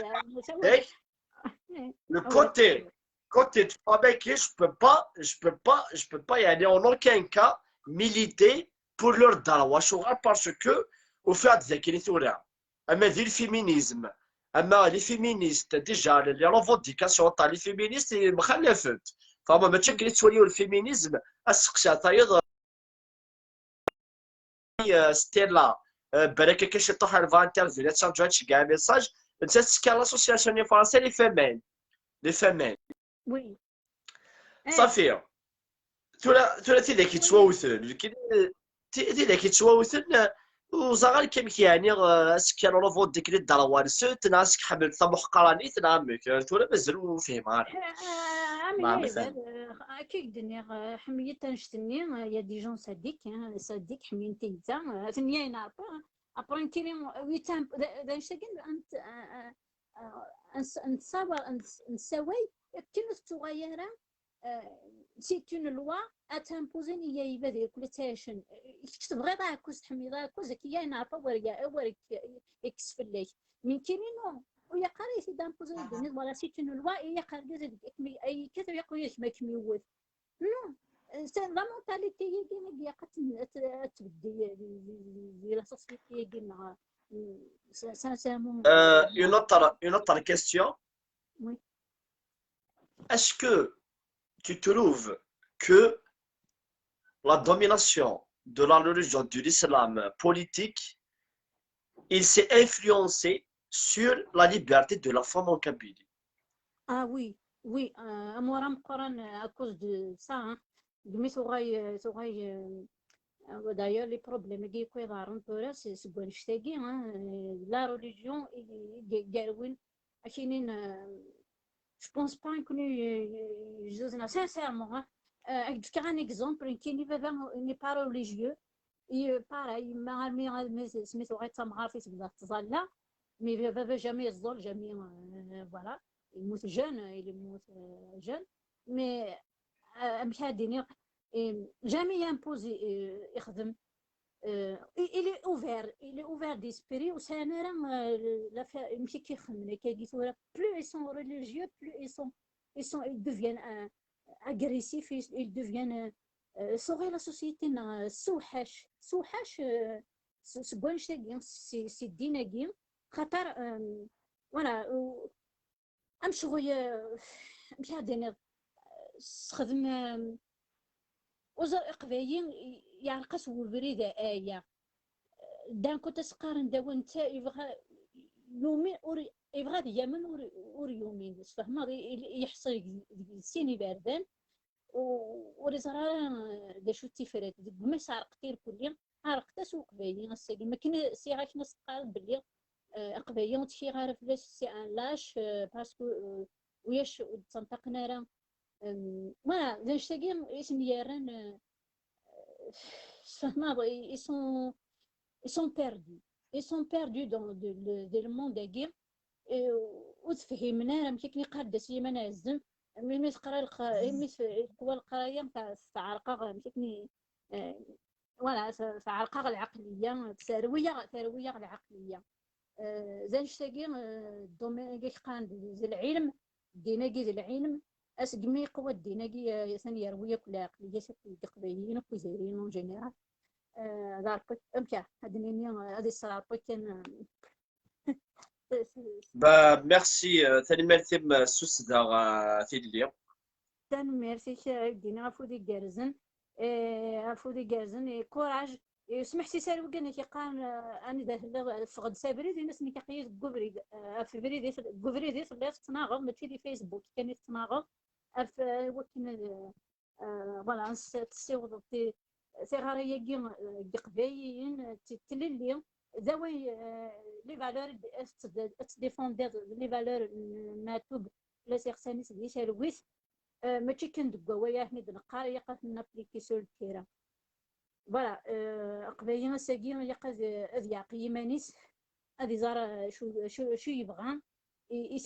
le côté, côté de femme, je peux pas, je peux pas, je peux pas, يعني, en aucun cas, militer pour leur droit, parce que, au fait, d akken i tura. Ama d le féminisme, ama les féministes, déjà, les revendications تاع les féministes, mxalafent. Fama, mačči akken i ttwaliɣ le féminisme, asteqsi tayeḍ, euh, Stella, euh, balak akka ciṭuḥ, elle va intervenir, ad terǧu ad tceggeɛ message. Nettat tettkel l'association en français, les femmes. Les femmes. Oui. Safi. Tura, tura tidak yettwawten. Ti-, tidak yettwawten, euh, ur ẓriɣ ara amek, yeɛni, euh, ad s-kkan revendiquer les droits-nsent, neɣ ad s-ḥemmlent tamuḥqranit, neɣ amek. Euh, tura mazal ur fhimeɣ ara. Ah, ah, ah, mais, euh, akka i k-d-nniɣ, euh, ḥemmlet annect-nni, euh, il y a des gens sadiques, hein, sadiques, ḥemmlen tiyita, euh, aten-ya yeɛreq, hein. Après, nekkini, euh, d, d annect-agi n, n, euh, euh, n, n, nessawa-, n, nessaway, akken ur tettuɣal ara, euh, c'est une loi à t'imposer, i yibad yakk la ttɛicen. Kečč tebɣiḍ aɛekkaz, tḥemmleḍ aɛekkaz, akka ya yeɛreq, awer ya-, awer ik-, ikkes fell-ak. Mais nekkini, non, ur ilaq ara i t-id-imposer d nniḍ, voilà, c'est une loi, ilaq argaz ad, ad kem-, ay yekkat, ur ilaq ula d kemm ad kem-iwwet. Non, c'est la mentalité-agi i ilaq ad ten-, ad t-, ad tbeddi di, di, di, di la société-agi-nneɣ, euh, sin-, sincèrement. Euh, une autre, une autre question. Oui. Est-ce que tu trouves que la domination de la religion de l'islam politique, il s'est influencé sur la liberté de la femme en Kabylie ? Ah oui, oui, euh, amur ameqqran, euh, à cause de ça, hein. Deg mi tuɣal, euh, tuɣal, euh, d'ailleurs, les problèmes-agi akk iḍerrun tura, c'est seg wannect-agi, hein, euh, la religion i, i, i yerwin, akinin, euh, je pense pas que nous, euh, sincèrement, hein, euh, ad k-d-fkeɣ un exemple, nekkini baba n'est pas religieux, et, euh, pareil, yemma armi, armi s-, asmi tuɣal d tamɣart i tebda tettẓalla, mais baba jamais yeẓẓul, jamais, euh, voilà, yemmut jeune, il yemmut, euh, jeune, mais, euh, amek ad d-iniɣ, euh, jamais imposé, euh, ixdem, euh, il, il est ouvert, il est ouvert d'esprit, ur sɛin ara, euh, la fa-, amek i k-ixedmen akkagi tura, plus ils sont religieux, plus ils sont, ils sont, ils deviennent, euh, agressifs, ils, ils deviennent, euh, euh, tuɣal la société-nneɣ, euh, tessewḥac, tessewḥac, euh, s-, seg wannect-agi, si, si ddin-agi, xaṭer, euh, voilà, euh, amcɣul, euh, amek ad d-iniḍ, euh, sexdem, euh, uẓar iqbayli, yeɛreq-as webrid aya. D'un côté, as-qqaren d awen netta yebɣa yumin, ur, yebɣa ad yamen, ur, ur yumin. Tfehmeḍ, i, i, yeḥṣel deg, deg sin iberdan, u, ur yeẓra ara, eh, d acu d tifrat. Deg wumi s-ɛerqet irkelli, ɛerqet-as i uqbayli ass-agi. Makken sɛiɣ akken as-teqqareḍ belli, eh, aqbayli ur ttkiɣ ara fell-as, c'est un lâche, eh, parce que, eh, ulac ur d-ttenṭaqen ara. Em, voilà, d annect-agi i sen-yerran, eh, tfehmeḍ, ils sont, ils sont perdus. Ils sont perdus dans, de, de, de le monde-agi. Eh, ur tefhimen ara amek akken iqqar-d Sliman Ɛezzem, mi, mi teqra lq-, mi t-, teqwa leqraya, ta-, teɛreq-aɣ, msakni, eh, voilà, s-, teɛreq-aɣ lɛeqliya, terwi-yaɣ, terwi-yaɣ lɛeqliya. Eh, d annect-agi, eh, domaine-agi qqaren d, d lɛilm, ddin-agi d lɛilm, asegmi yeqwa ddin-agi, eh, atan yerwi akk lɛeqliyat akk n Iqbayliyen, akk Izzayriyen en général. Eh, d Ṛebbi, amek ara, ad d-nini, eh, ad iṣṣer Ṛebbi kan, eh, Bah, merci, euh, tanemmirt-im, euh, s tussda, euh, Tilelli. Tanemmirt-ik, a Ɛibdin, ɣef wid igerrzen, eh, ɣef wid igerrzen, eh, courage. Eh, smeḥ si Sarugan i k-iqqaren, eh, anida telliḍ, ffeɣ-d s abrid, ini-as nekk aql-i deg ubrid, eh, ɣef ubrid i tel-, deg ubrid i telliḍ tettnaɣeḍ, mačči di Facebook kan i tettnaɣeḍ, ɣef, eh, wakken ad, eh, voilà, ad tessiwḍeḍ ti-, tiɣri-agi, eh, deg Iqbayliyen, eh, d tilelli, d away, eh, les valeurs ad tt-, ad ttdéfendiḍ, les valeurs n Maɛtub, la seɣsanis di talwit, eh, mačči kan deg wawal akken i d-neqqar, ilaq ad t-nappliki sur le terrain. Voilà, eh, Aqbayli ass-agi ilaq ad, ad yeɛqel iman-is, ad iẓer, eh, acu, acu, acu yebɣa i, i,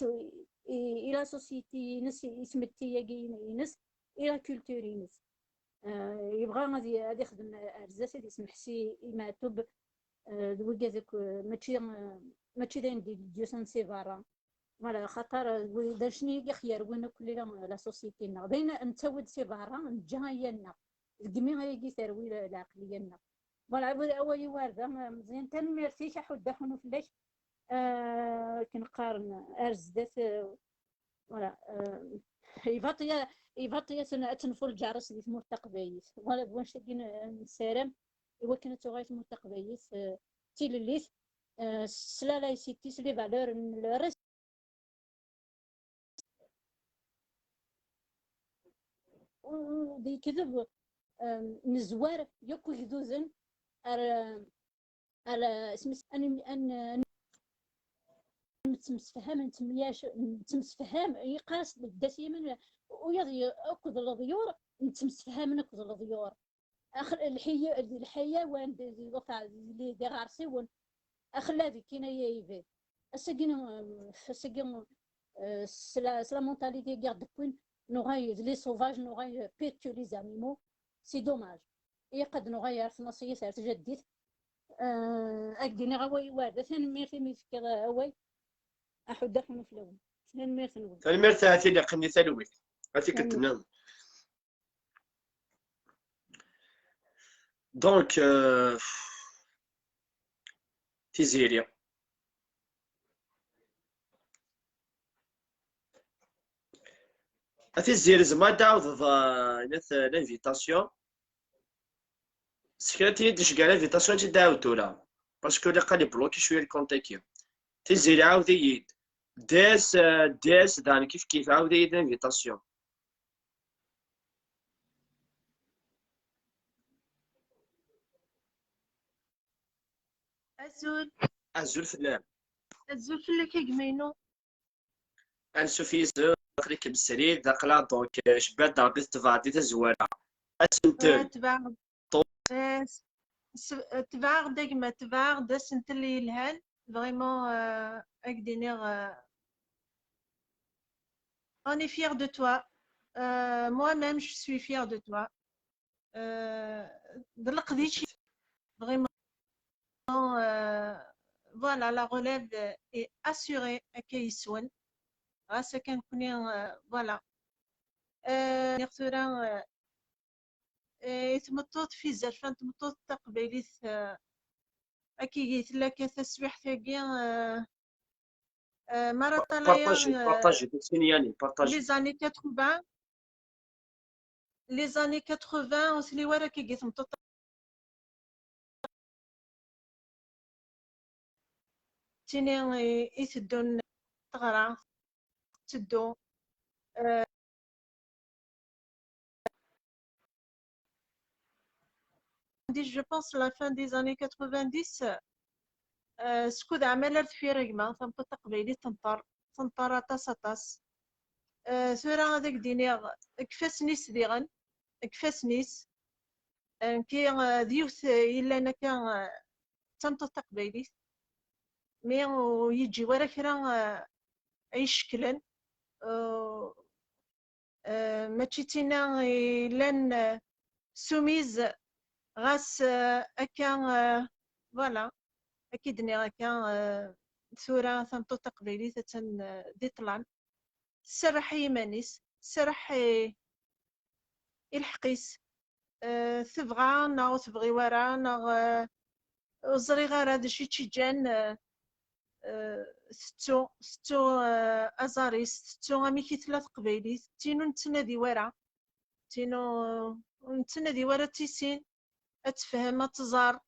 i, i la société-ines, i tmetti-agi-ines, i la culture-ines. Eh, yebɣa ad, y-, ad ixdem ar zdat, ad yesmeḥsi i Maɛtub, eh, d wigad akk, eh, mačči, eh, mačči d ayen d-, d-yusan si berra. Voilà, xaṭer, eh, wi-, d acni i ɣ-yerwin akk la, la société-nneɣ. D ayen nettawi-d si berra, neǧǧa aya-nneɣ. Deg mi ayagi terwi la-, lɛeqliya-nneɣ. Voilà, awal, awal-iw ar da, eh, Meẓyan, tanemmirt-ik, aḥuddu axunu fell-ak. Eh, akken qqaren, ar zdat, eh, voilà, eh, ibaṭ ya-, ibaṭ ya-, ad tenfu lǧar-is di tmurt taqbaylit. Voilà, d wanect-agi n-, nessaram, i wakken ad tuɣal tmurt taqbaylit, eh, d tilellit, eh, s la laïcité, s les valeurs n le respect. U-, u-, d lekdeb, eh, nezwar yakk igduden ar, ar, isem-is, an, an, an, nettemsefham, nettemyac-, nettemsefham, yeqqar-as Dda Sliman, u yaḍ y-, akked leḍyur, nettemsefhamen akked leḍyur. Ax-, lḥiya-, lḥayawan, d, d, d, d, d iɣersiwen. Axella d kina ya ibad. Ass-agi, euh, ass-agi, euh, s la, s la mentalité i ɣ-d-wwin, nuɣal d les sauvages, nuɣal pire que les animaux. C'est dommage. Ilaq ad nuɣal ar tnaṣiyat, ar tjaddit. Euh, ad k-d-iniɣ awal iwarda, tanemmirt imi tefkiḍ awal. Aḥuddu axunu fell-awen. Tanemmirt-nwen. Tanemmirt a Tilelli, talwit. A tikkelt-nniḍen. Donc, euh, Tiziri. A Tiziri, tzemreḍ ad d-tɛawdeḍ, euh, l'invitation. Sekra-t-id, nceggeɛ l'invitation ad tt-id-tɛawed tura. Parce que ilaq ad ibloki cwiya le compte-agi. Tiziri, ɛawed-iyi-d. D S, euh, D S, daɣen kif kif, ɛawed-iyi-d l'invitation. Azul. Azul fell-am. Azul fell-ak a gma-inu. Ansuf yis-, aql-ikem srid, aql-aɣ donc, euh, cebba-d Rebbi, tetbeɛ-d di tazwara. Asentel. Ah, tbeɛ-, eh, s-, s-, tbeɛ-d a gma, tbeɛ-d asentel yelhan. Vraiment, euh, ad k-d-iniɣ, euh, on est fiers de toi. Euh, moi-même, je suis fière de toi. Euh, d leqdic, vraiment, euh, voilà, la relève est assurée, akka yeswan. Ɣas akka nekni, euh, voilà. Euh, nniɣ tura, euh, i tmeṭṭut, fi zerfa n tmeṭṭut taqbaylit, euh, akkagi tella akka taswiḥt-agi, euh, euh, mara ṭalayeɣ, partager, euh, partager, les années quatre-vingts, les années quatre-vingts, ur tli wara akkagi tmeṭṭut. Tini i, i teddun teɣra, tetteddu. Euh, je pense la fin des années quatre-vingt-dix, euh, skud ɛmal ar deffir a gma, tameṭṭut taqbaylit tenṭer, tenṭer aṭas, aṭas. Euh, tura ad ak-d-iniɣ, deg ifassen-is diɣen, deg ifassen-is, euh, nekki, euh, d yiwet, euh, yellan akka, euh, d tameṭṭut taqbaylit, mi ur yi-d-yeǧǧi wara kra, euh, ay icekklen. Euh, Euh, mačči d tinna yellan, euh, soumise, ɣas, euh, akka, euh, voilà, akka i d-nniɣ akka, euh, tura tameṭṭut taqbaylit attan, euh, di ṭṭlam, tserreḥ i yiman-is, tserreḥ i, i lḥeqq-is, euh, tebɣa neɣ ur tebɣi wara, neɣ, euh, ur ẓriɣ ara d acu i tt-iǧǧan, euh, euh, tettu, tettu, euh, aẓar-is, tettu amek i tella teqbaylit, tin ur nettnadi wara, tin ur nettnadi wara ad tissin, ad tefhem, ad tẓer.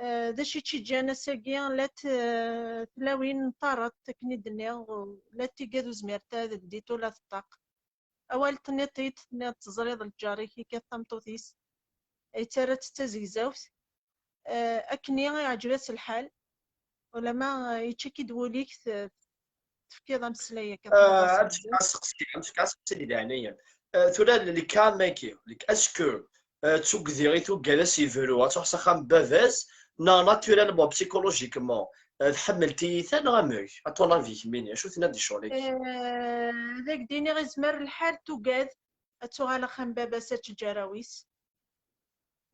Euh, d acu i tt-iǧǧan ass-agi, la t-, euh, tlawin n tareḍt, akken i d-nniɣ, u la tigad ur zmirent ad ldint ula d ṭṭaq. Awal tenniḍ-t-id, tenniḍ teẓriḍ lǧar-ik, yekkat tameṭṭut-is, yettarra-tt d tazegzawt. Euh, akken i iɛǧeb-as lḥal, ulama, euh, yečča-k-id wul-ik, te-, tefkiḍ ameslay akka. Ah, ad d-fkeɣ aseqsi, ad d-fkeɣ aseqsi di leɛnaya-m. Ah, tura le cas-agi, le cas, est-ce que, ah, d tugdi i tugad ad s-yebru, ad truḥ s axxam n baba-s, neɣ naturellement, psychologiquement, ah, tḥemmel tiyita neɣ amek? À ton avis, kemmini, acu tenna di ccɣel-agi? Ah, ad ak-d-iniɣ, izmer lḥal tugad ad tuɣal axxam n baba-s, ad teǧǧ arraw-is.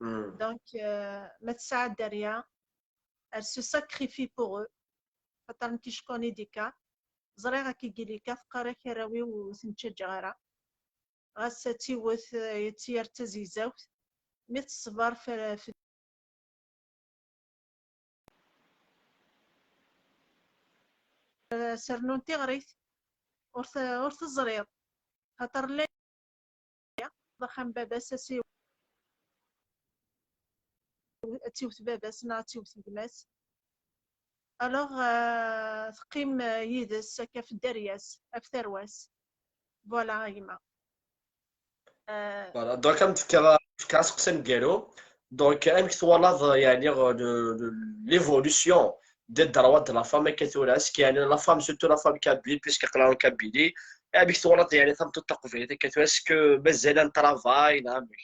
Hmm. Donc, euh, ma tesɛa dderya, elle se sacrifie pour eux. Xaṭer nekk je connais des cas. Ẓriɣ akka i yili cas, teqqar-ak arraw-iw ur ten-ttaǧǧaɣ ara. Ɣas ad tiwet, eh, ad tt-yerr d tazegzawt. Mi teṣber f-, f-, sernun tiɣrit, ur t-, ur teẓriḍ. Xaṭer llan d axxam n baba-s, ad s-iw-, ad tiwet baba-s neɣ ad tiwet gma-s. Alors, euh, teqqim, euh, yid-s akka ɣef dderya-s, ɣef tarwa-s. Voilà, a gma. Euh, voilà, donc, am tefka, tefka aseqsi aneggaru. Donc, amek twalaḍ, yeɛni, le, le, l'évolution des droits de la femme akka tura? Est-ce que, yeɛni, la femme, surtout la femme kabyle, puisque aql-aɣ en Kabylie, amek twalaḍ, yeɛni, tameṭṭut taqbaylit akka tura? Est-ce que mazal un travail, neɣ amek?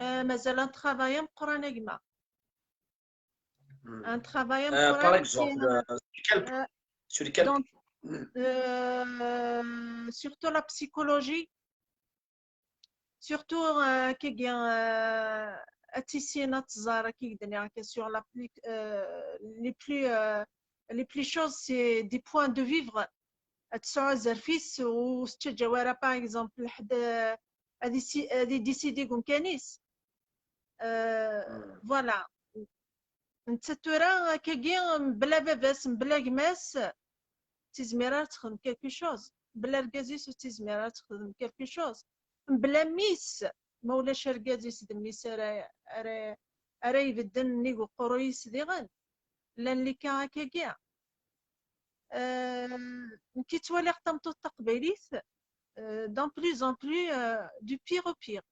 Euh, mazal un travail ameqqran, a gma. Hmm. Un travail, euh, ameqqran, par exemple, euh, sur quel, euh, sur quel, donc, hmm, euh, surtout la psychologie, surtout, euh, kagi, euh, ad tissin, ad tẓer, kagi d-nniɣ, que sur la pli-, euh, les plus, euh, les plus choses, c'est des points de vivre. Ad tesɛu azref-is, ur tettaǧǧa ara, par exemple, ḥedd, euh, ad isi-, ad idisidi deg umkan-is. Euh, hmm, voilà. Nettat tura, akkagi, mebla baba-s, mebla gma-s, ur tezmir ara ad texdem quelque chose. Mebla argaz-is, ur tezmir ara ad texdem quelque chose. Mebla mmi-s, ma ulac argaz-is d mmi-s ara, ara, ara ibedden nnig uqerruy-is diɣen. Llan les cas akkagi. Euh, nekk ttwaliɣ tameṭṭut taqbaylit, euh, dans plus en plus, euh, du pire au pire.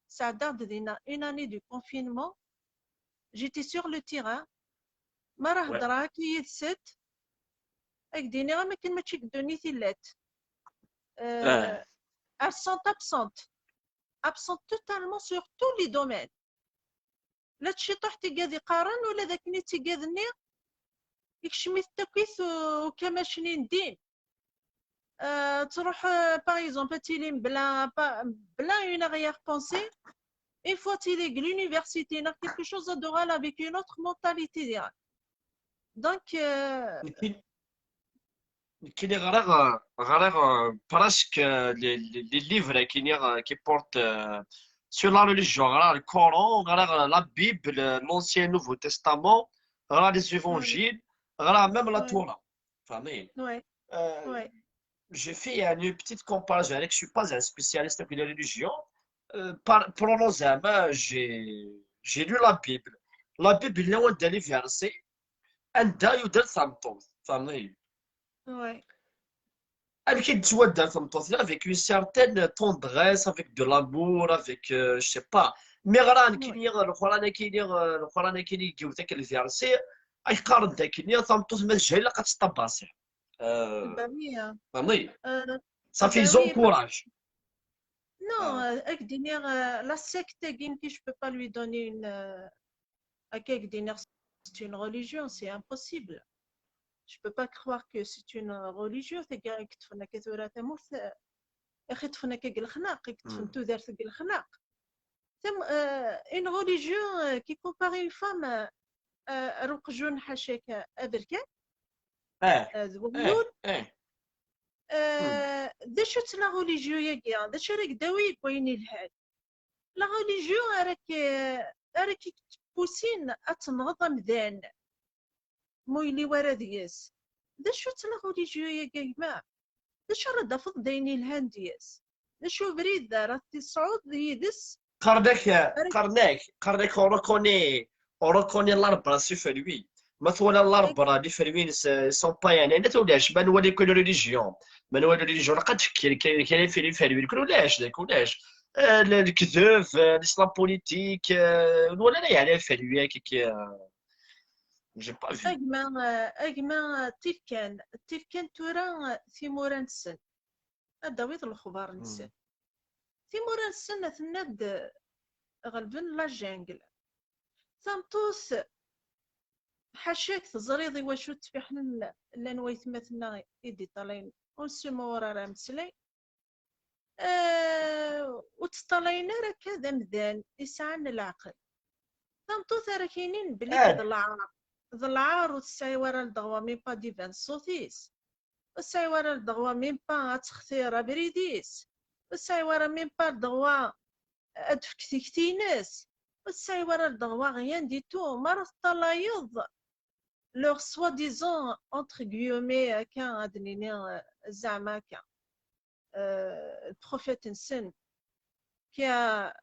Sɛeddaɣ-d dinna une année de confinement. J'étais sur le terrain. Ma ara, ouais, hedreɣ akka yid-sent, ad k-d-iniɣ am akken mačči deg ddunit i llant. Euh, elles sont absentes. Absentes totalement sur tous les domaines. La d ciṭuḥ tigad iqqaren, ula d akken i tigad-nni, ikcem-it takit u-, ukamac-nni n ddin. Euh, tṛuḥ, euh, par exemple, ad tili mebla, pa-, mebla une arrière-pensée, une fois tili deg l'université, neɣ quelque chose, ad d-tuɣal avec une autre mentalité diɣen. Donc, euh, nekkini, nekkini ɣriɣ, ɣriɣ, euh, presque, euh, les, les, les livres qui, euh, qui portent, euh, sur la religion. Ɣriɣ le Coran, ɣriɣ la Bible, l'Ancien et Nouveau Testament, ɣriɣ les évangiles, ɣriɣ même la Torah. Fahmi? Euh, j'ai fait une petite comparaison. Je suis pas un spécialiste de la religion. Euh, par, pendant زعما, j'ai, j'ai lu la Bible. La Bible, il y a des versets. Anda yudal tameṭṭut, fahmi? Ouais. Amek i d-tettwaddal tameṭṭut-nni avec une certaine tendresse, avec de l'amour, avec, euh, je sais pas. Mi ɣran kini, Leqran akini, euh, Leqran akini yiwet akken lversi, ay qqaren-d akini, tameṭṭut ma tejha ilaq ad teṭṭabasi. Euh, bah oui, hein. Fahmi? Euh, ça fait, bah oui, encourage. Non, euh, ad k-d-iniɣ, euh, la secte-agi, je peux pas lui donner une, euh, Akka i k-d-iniɣ, c'est une religion, c'est impossible. Je peux pas croire que c'est une religion, tagi i yeṭṭfen akka tura tamurt, euh, Ixeṭṭfen akka deg lexnaq, i yeṭṭfen tudert deg lexnaq. Tam, euh, une religion, euh, qui compare une femme, euh, euh, ar uqjun ḥaca-k aberkan, Eh, euh, d weɣyul. Eh, Euh, d acu-tt la religion-agi? D acu ara k-d-tawi deg wayen yelhan? La religion ara k, ara k-tpusin ad tenɣeḍ amdan ma ur yelli wara deg-s. D acu-tt la religion-agi, a gma? D acu ara d-tafeḍ d ayen yelhan deg-s? D acu ubrid ara tesɛuḍ yid-s? Qqaren-ak, qqaren-ak, qqaren-ak, on reconnaît, on reconnaît l'arbre à ses fruits. Ma twala l'arbre, les fruits ne sont pas, yeɛni, ulac, ma nwala une religion, ma nwala religion, laqad tekker, kra, kra, les fruits, kra ulac, dak ulac. Eh, le, lekdeb, eh, l'islam politique, eh, nwala la, yeɛni, les fruits, kiki, eh, j'ai pas vu. A gma, eh, a gma, eh, ṭṭif kan, ṭṭif kan tura, eh, timura-nsen. Ad d-tawiḍ lexbar-nsen. Timura-nsen aten-ad ɣelben la jungle. Tameṭṭut, ḥaca-k teẓriḍ i wacu ttfiḥnen llan waytmaten-a i d-iṭalayen, ur nessimɣur ara ameslay. Eh, ur ttṭalayen ara akka d amdan yesɛan leɛqel. Tameṭṭut ara k-yinin belli d lɛar, d lɛar ur tesɛi wara ldeɣwa même pas ad iban ṣṣut-is. Ur tesɛi wara ldeɣwa même pas ad textir abrid-is. Ur tesɛi wara même pas ldeɣwa ad tefk tikti-ines. Ur tesɛi wara ldeɣwa rien du tout. Mi ara teṭṭalayeḍ leur soi-disant, entre guillemets, akka ad nini, eh, zeɛma akka, eh, le prophète-nsen qui a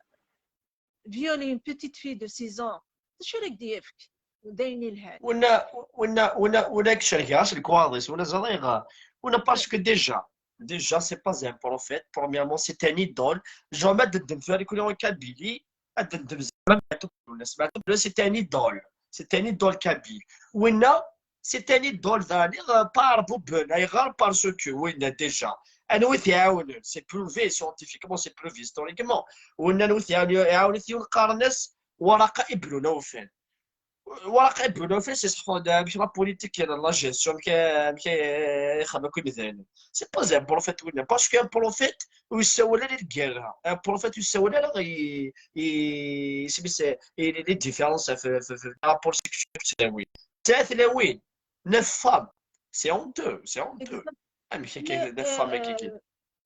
violé une petite fille de six ans. D acu ara k-d-yefk? D ayen yelhan. Winna, winna, winna, winna, cergeɣ-as lekwaɣeḍ-is, winna ẓriɣ, winna, parce que déjà, déjà, c'est pas un prophète, premièrement, c'est un idole. Jamais ad d-ddem tura kuli en Kabylie, ad d-ddem zeɛma Maɛtub Lwennas. Maɛtub Lwennas, c'est un idole. C'est un idole kabyle. Winna, c'est un idole, daɣen, euh, pas Ɛerbuben. Ayɣer? Parce que, winna, déjà, anwa i t-iɛawnen? C'est prouvé scientifiquement, c'est prouvé historiquement. Winna, anwa i t-iɛawnen? Iɛawen-it yiwen qqaren-as Waraqa ibn Nawfal. Waraqa ibn Nawfal, c'est ce qu'on a, amek la politique, la gestion, amek, amek ixeddem akk imdanen. C'est pas un prophète, winna. Parce qu'un prophète, ur yessawal ara i lgirra. Un prophète, ur yessawal ara i, i, i, i, les différences, fi, fi, fi rapport sexuel. Tesɛa tlawin, neuf femmes. C'est honteux, c'est honteux. Amek akka, neuf femmes, amek akka?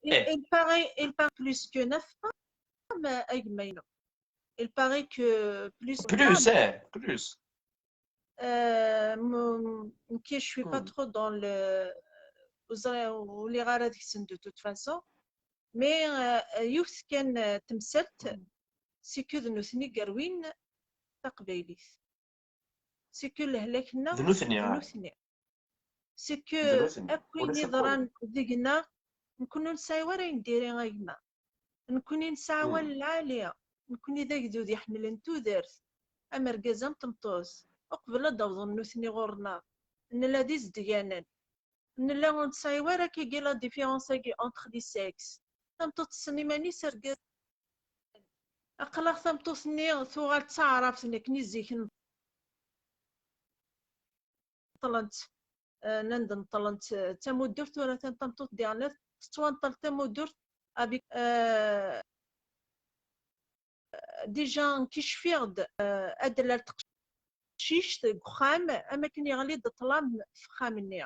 Il, il paraît, il paraît plus que neuf femmes, a gma-inu. Il paraît que plus que Plus, eh, plus. Euh, m-, m-, je suis pas trop dans le, ur ẓriɣ, ur lliɣ ara deg-sen de toute façon. Mais, euh, yiwet kan, euh, temsalt, c'est que d nutni i yerwin taqbaylit. C'est que lehlak-nneɣ d nutni. C'est que akk win yeḍran deg-neɣ, nekkni ur nesɛi wara ayen diri, a gma. Nekkni nesɛa awal lɛali, nekkni d agdud iḥemmlen tudert, am argaz am tmeṭṭut, uqbel ad d-awḍen nutni ɣur-neɣ, nella d izedganen, nella ur nesɛi wara akkagi la différence-agi entre les sexes. Tameṭṭut tessen iman-is, argaz. Aql-aɣ tameṭṭut-nni tuɣal d taɛrabt, nekni zik neṭṭlent, euh, nnan-d neṭṭlent, euh, d tamuddurt, tura atan tameṭṭut diɣen tettwanṭel d tamuddurt avec, euh, déjà nekki cfiɣ-d, euh, ad d-lal teqcict deg uxxam, am akken yeɣli-d ṭṭlam f uxxam-nni.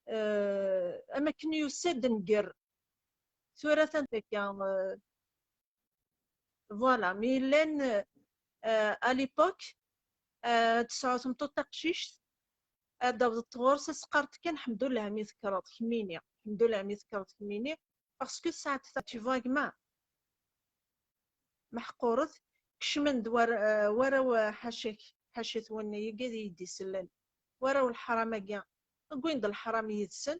Euh, am akken yusa-d nnger. Tura atan akka, euh, voilà, mi yellan, euh, à l'époque, euh, tesɛu tmeṭṭut taqcict, ad d-tawḍeḍ ɣur-s, ad s-teqqareḍ kan, ḥemdullah mi tekkreḍ kemmini, ḥemdullah mi tekkreḍ kemmini, parce que tesɛa, tu vois, a gma, meḥquret, kecmen-d war-, euh, warraw, euh, ḥaca-k, ḥaca-twen, yagi ad iyi-d-isellen, warraw leḥram-agi, wwin-d leḥram yid-sen,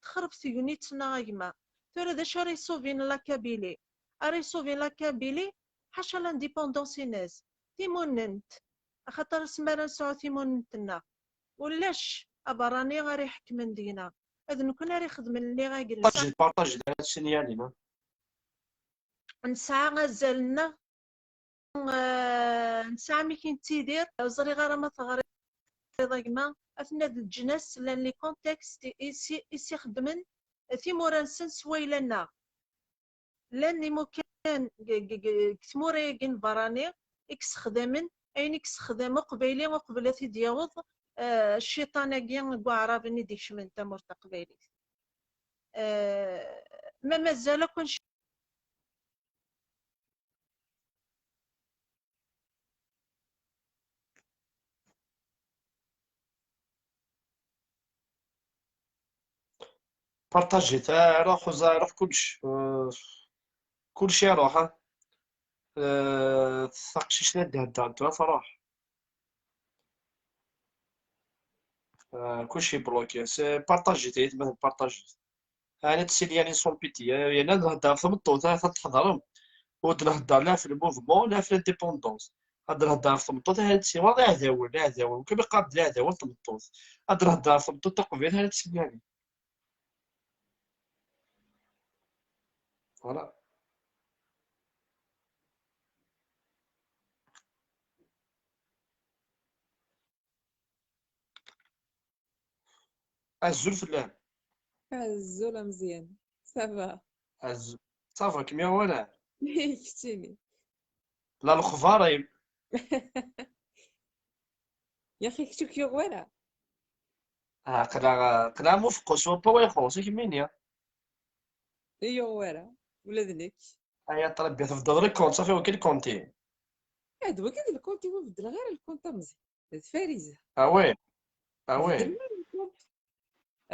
texreb tegnit-nneɣ, a gma. Tura d acu ara yessuvin la Kabylie? Ara yessuvin la Kabylie ḥaca l'indépendance-ines, timunent, axaṭer asmi ara nesɛu timunent-nneɣ, ulac aberrani ara iḥekmen deg-neɣ. D nekkni ara ixedmen lliɣ-agi. Partage, partage, d acu n yalin, ha? Nesɛa azal-nneɣ, eh, nesɛa amek i nettidir, ur ẓriɣ ara ma teɣriḍ, a gma, aten-a d leǧnas, llan les contextes i, i s-, i s-ixeddmen timura-nsen s wayla-nneɣ. llan imukan deg, deg, deg tmura-agi n berrani i yessexdamen ayen i yessexdam uqbayli uqbel ad t-id-yaweḍ, eh, cciṭan-agi n waɛraben i d-ikecmen tamurt taqbaylit. Eh, ma mazal akk Partager-t, ah, iruḥ, iruḥ kullec. Euh, kullec iruḥ, ah. Euh, taqcict-nni ad d-thedder tura truḥ. Euh, kullec yebloki. C'est partager-t, aytmaten, partager-t. Ɛni ad tili yani son pitié, yani ad nhedder ɣef tmeṭṭut, ah, ad teḥḍrem. Ur d-nhedder la ɣef le mouvement, la ɣef l'indépendance. Ad nhedder ɣef tmeṭṭut, ah, ad tili war iɛdawen, iɛdawen. Kem iqqar-d d iɛdawen n tmeṭṭut. Ad nhedder ɣef tmeṭṭut taqbaylit, ah, ad tili yani. Voilà. Azul fell-am. Azul a Meẓyan. Ça va? Azul. Ça va, kem yuɣ wara? Keččini. La lexbar-im. Yaxi kečč ur k-yuɣ wara? Ah, aql-aɣ, aql-aɣ mufeqqu s wappa wa ixuṣ, i kemmini. Ur yuɣ wara. Ula d nekk. Ay a Ṭrebbi, tebddeḍ lkunt, safi wakil kunti. Ah, d wagi d lkunt-iw, ur beddleɣ ara lkunt a Meẓyan. D Fariza. Ah ouais. Ah ouais. Beddleɣ ara lkunt.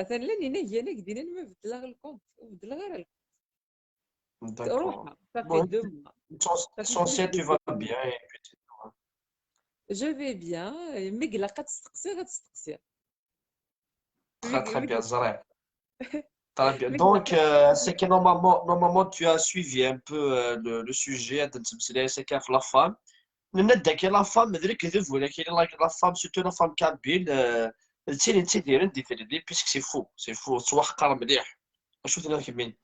Atan llan inagan ak d-inan ma beddleɣ lkunt. Ur beddleɣ ara lkunt. D'accord. Ruḥeɣ, ça fait deux mois. L'essentiel, tu vas bien et puis c'est tout, hein. Je vais bien. Mi ilaq ad testeqsiḍ, ad testeqsiḍ. Très, très bien, ẓriɣ. Très bien. Donc, euh, c'est que normalement, normalement, tu as suivi un peu, euh, le, le sujet, ad nettmeslay ass-agi ɣef la femme. Nenna-d akka la femme, d lekdeb, walakin la, la femme, surtout la femme kabyle, euh, d tin yettidiren di tlelli, puisque c'est faux, c'est faux, tettwaḥqer mliḥ. Acu tenniḍ kemmini?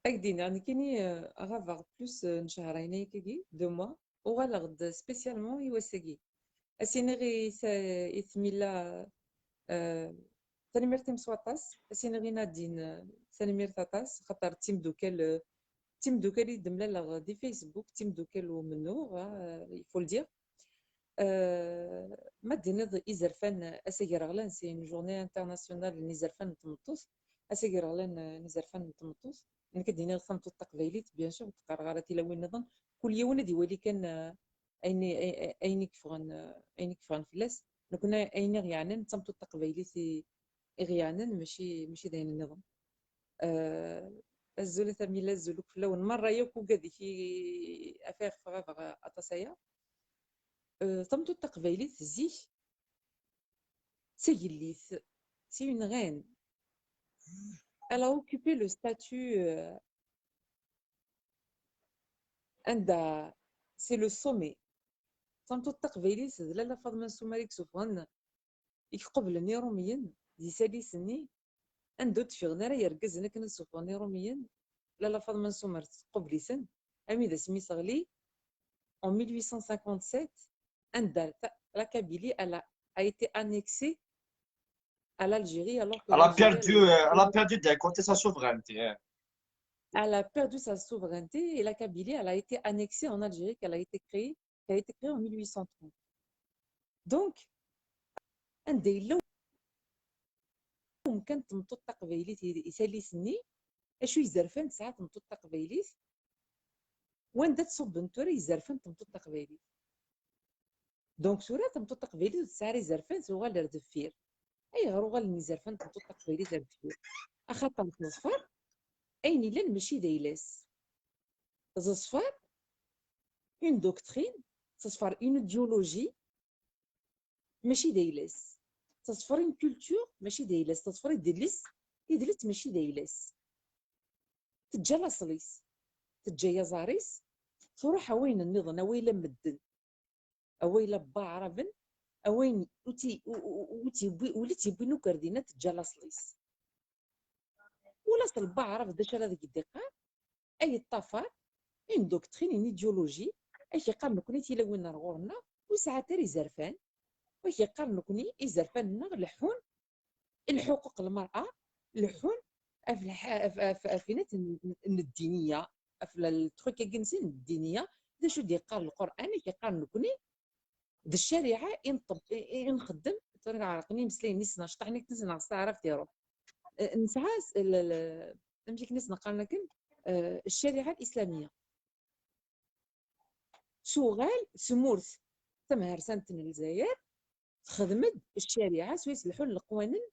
Ad k-d-iniɣ, nekkini, euh, ɣabeɣ plus, euh, n cehrayen ayagi, deux mois, uɣaleɣ-d spécialement i wass-agi. Ad s-iniɣ i ta-, i tmilla, euh, tanemmirt-im s waṭas, ad s-iniɣ i Nadine, euh, tanemmirt aṭas, xaṭer d timdukal, euh, d timdukal i d-mlaleɣ di Facebook, d timdukal umennuɣ, euh, il faut le dire. Euh, ma d-tiniḍ izerfan, ass agraɣlan, c'est une journée internationale n izerfan n tmeṭṭut, ass agraɣlan, euh, n izerfan n tmeṭṭut. Nekk ad d-iniɣ tameṭṭut taqbaylit, bien sûr, ur d-qqareɣ ara tilawin nniḍen. Kul yiwen ad iwali kan, euh, ayen i, ay-, ayen i yeffɣen, euh, ayen i yeffɣen fell-as. Nekkni ayen i ɣ-yeɛnan d tameṭṭut taqbaylit i, i ɣ-yeɛnan, mačči, mačči d ayen nniḍen. Euh, azul a Tamila, azul akk fell-awen merra yakk, ugad-ik i, ɣef ayɣef ɣabeɣ aṭas aya. Euh, tameṭṭut taqbaylit zik, d tagellidt, c'est une reine. Elle a occupé le statut, euh, anda, c'est le sommet. Tameṭṭut taqbaylit d Lalla Faḍma n Sumer i yessufɣen, i iqublen Iṛumiyen di Salis-nni, anda ur d-ffiɣen ara yergazen akken ad ssufɣen Iṛumiyen, Lalla Faḍma n Sumer tqubel-iten, armi d asmi teɣli en mille huit cent cinquante-sept, anda ta-, la Kabylie, elle a, a été annexée à l'Algérie, alors que Elle a l'Algérie, perdu, euh, elle a perdu d'un côté sa souveraineté, hein. Elle a perdu sa souveraineté et la Kabylie, elle a été annexée en Algérie, qu'elle a été créée, qui a été créée en mille huit cent trente. Donc, anda yella umkan n tmeṭṭut taqbaylit i, i Salis-nni, acu izerfan tesɛa tmeṭṭut taqbaylit, wanda ttṣubben tura izerfan n tmeṭṭut taqbaylit. Donc, tura tameṭṭut taqbaylit ur tesɛi ara izerfan, tuɣal ar deffir. Ayɣer uɣalen izerfan n tmeṭṭut taqbaylit ar deffir? Axaṭer teẓfer ayen illan mačči d ayla-s. Teẓfer une doctrine, teẓfer une idéologie, mačči d ayla-s. Teẓfer une culture, mačči d ayla-s. Teẓfer idles, idles mačči d ayla-s. Teǧǧa laṣel-is, teǧǧa aẓar-is, truḥ a wayen nniḍen, a wayla medden, a wayla n waɛraben, a wayen ur tt-, ur, ur, ur tt-yewwi, ur tt-yewwin akk ar dinna, teǧǧa laṣel-is. Ulaṣel n waɛrab d acu ara deg d-iqqar? Ay yeṭṭafar une doctrine, une idéologie, ay k-iqqar nekkni tilawin ar ɣur-nneɣ ur sɛant ara izerfan, ay k-iqqar nekkni izerfan-nneɣ leḥḥun i lḥuquq lmer'a, leḥḥun ɣef lḥ-, ɣef, ɣef, ɣef inat n, n ddiniya, ɣef la- le truc-agi-nsen d ddiniya, d acu d-yeqqar Lqur'an, i k-yeqqar nekni d ccariɛa i nṭeb-, i, i nxeddem, tura ɛerqen imeslayen-is, neɣ cṭaḥ-nni akken s-, neɣ s taɛrabt iruḥ. Eh, nesɛa s-, l-, l-, amek akken i s-neqqaren akken, eh, ccariɛa l-islamiya. Tuɣal tmurt tamhersant n Lezzayer texdem-d ccariɛa s wayes leḥḥun leqwanen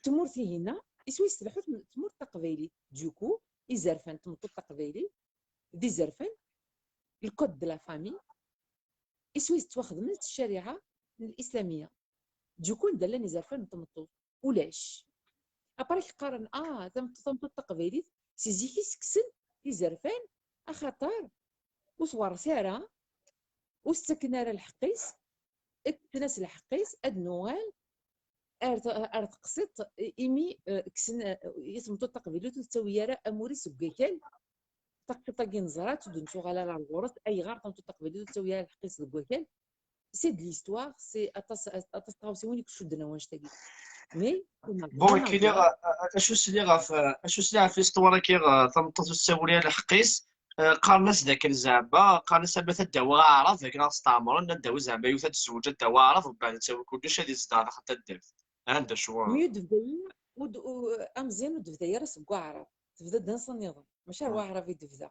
tmurt-ihina, iswi s telḥu tm-, tmurt taqbaylit. Du coup, izerfan n tmeṭṭut taqbaylit, d izerfan, le code de la famille, iswi s ttwaxedmen s ccariɛa n lislamiya. Du coup, anda llan izerfan n tmeṭṭut? Ulac. Après, k-qqaren, ah, tameṭṭut, tameṭṭut taqbaylit, si zik i s-kksen izerfan, axaṭer ur twerret ara, ur s-ttaken ara lḥeqq-is, kksen-as lḥeqq-is, ad nuɣal ar t-, ar teqsiṭ, imi, eh, kksen, eh, i tmeṭṭut taqbaylit ur tettawi ara amur-is deg wakal. Taqsiṭ-agi neẓra-tt, ur d-nettuɣal ara ar ɣur-s. Ayɣer tameṭṭut taqbaylit ur tettawi ara lḥeqq-is deg wakal? C'est de l'histoire, c'est aṭas, aṭas n tɣawsiwin i icudden wanect-agi. Mais, bon, kini, acu sliɣ ɣef, acu sliɣ ɣef l'histoire-agi, eh, tameṭṭut ur tettawi ara lḥeqq-is, eh, qqaren-as d akken zeɛma, qqaren-as ama taddawa aɛrab, akken ad s-tɛemren, ad d-tawi zeɛma yiwet ad tezweǧ, ad d-tawi aɛrab, mbeɛd ad tawi kullec, ad yezdeɣ daxel taddart. Aha, d acu. Mi ur d-tebda ara, ur d-, u-, Ameẓyan ur d-tebda ara seg waɛrab. Tebda-d ansa nniḍen. Mačči ar waɛrab i d-tebda.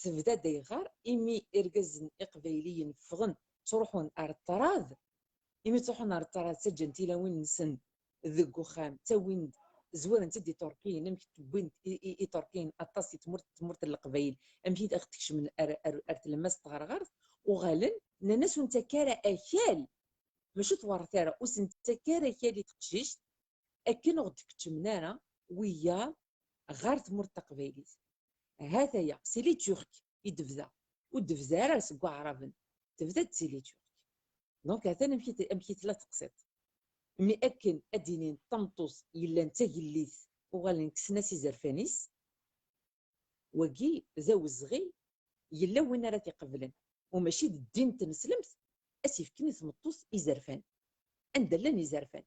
Tebda-d ayɣer? Imi irgazen iqbayliyen ffɣen, ttruḥun ar ṭṭrad. Imi ttruḥun ar ṭṭrad, ttaǧǧan tilawin-nsen deg uxxam, ttawin-d, zwiren-tt-id Iṭurkiyen, amek wwin-d i, i, Iṭurkiyen aṭas i tmurt, tmurt n Leqbayel, amek i aɣ-d-kecmen ar, ar, ar tlemmast tɣerɣert, uɣalen, nnan-as ur nettak ara akal, mačči twerret ara, ur s-nettak ara akal i teqcict, akken ur ɣ-d-keččmen ara wiyaḍ ɣer tmurt taqbaylit. Hat-aya, c'est les Turcs i d-tebda, ur d-tebda ara seg waɛraben, tebda-d c'est les Turcs. Donc, atan amek i t-, amek i tella teqsiṭ. Mi akken ad d-inin tameṭṭut yellan d tagellit, uɣalen kksen-as izerfan-is, wagi d awezɣi, yella win ara t-iqeblen, u mačči d ddin n tneslemt ad s-ifken i tmeṭṭut izerfan. Anda llan izerfan?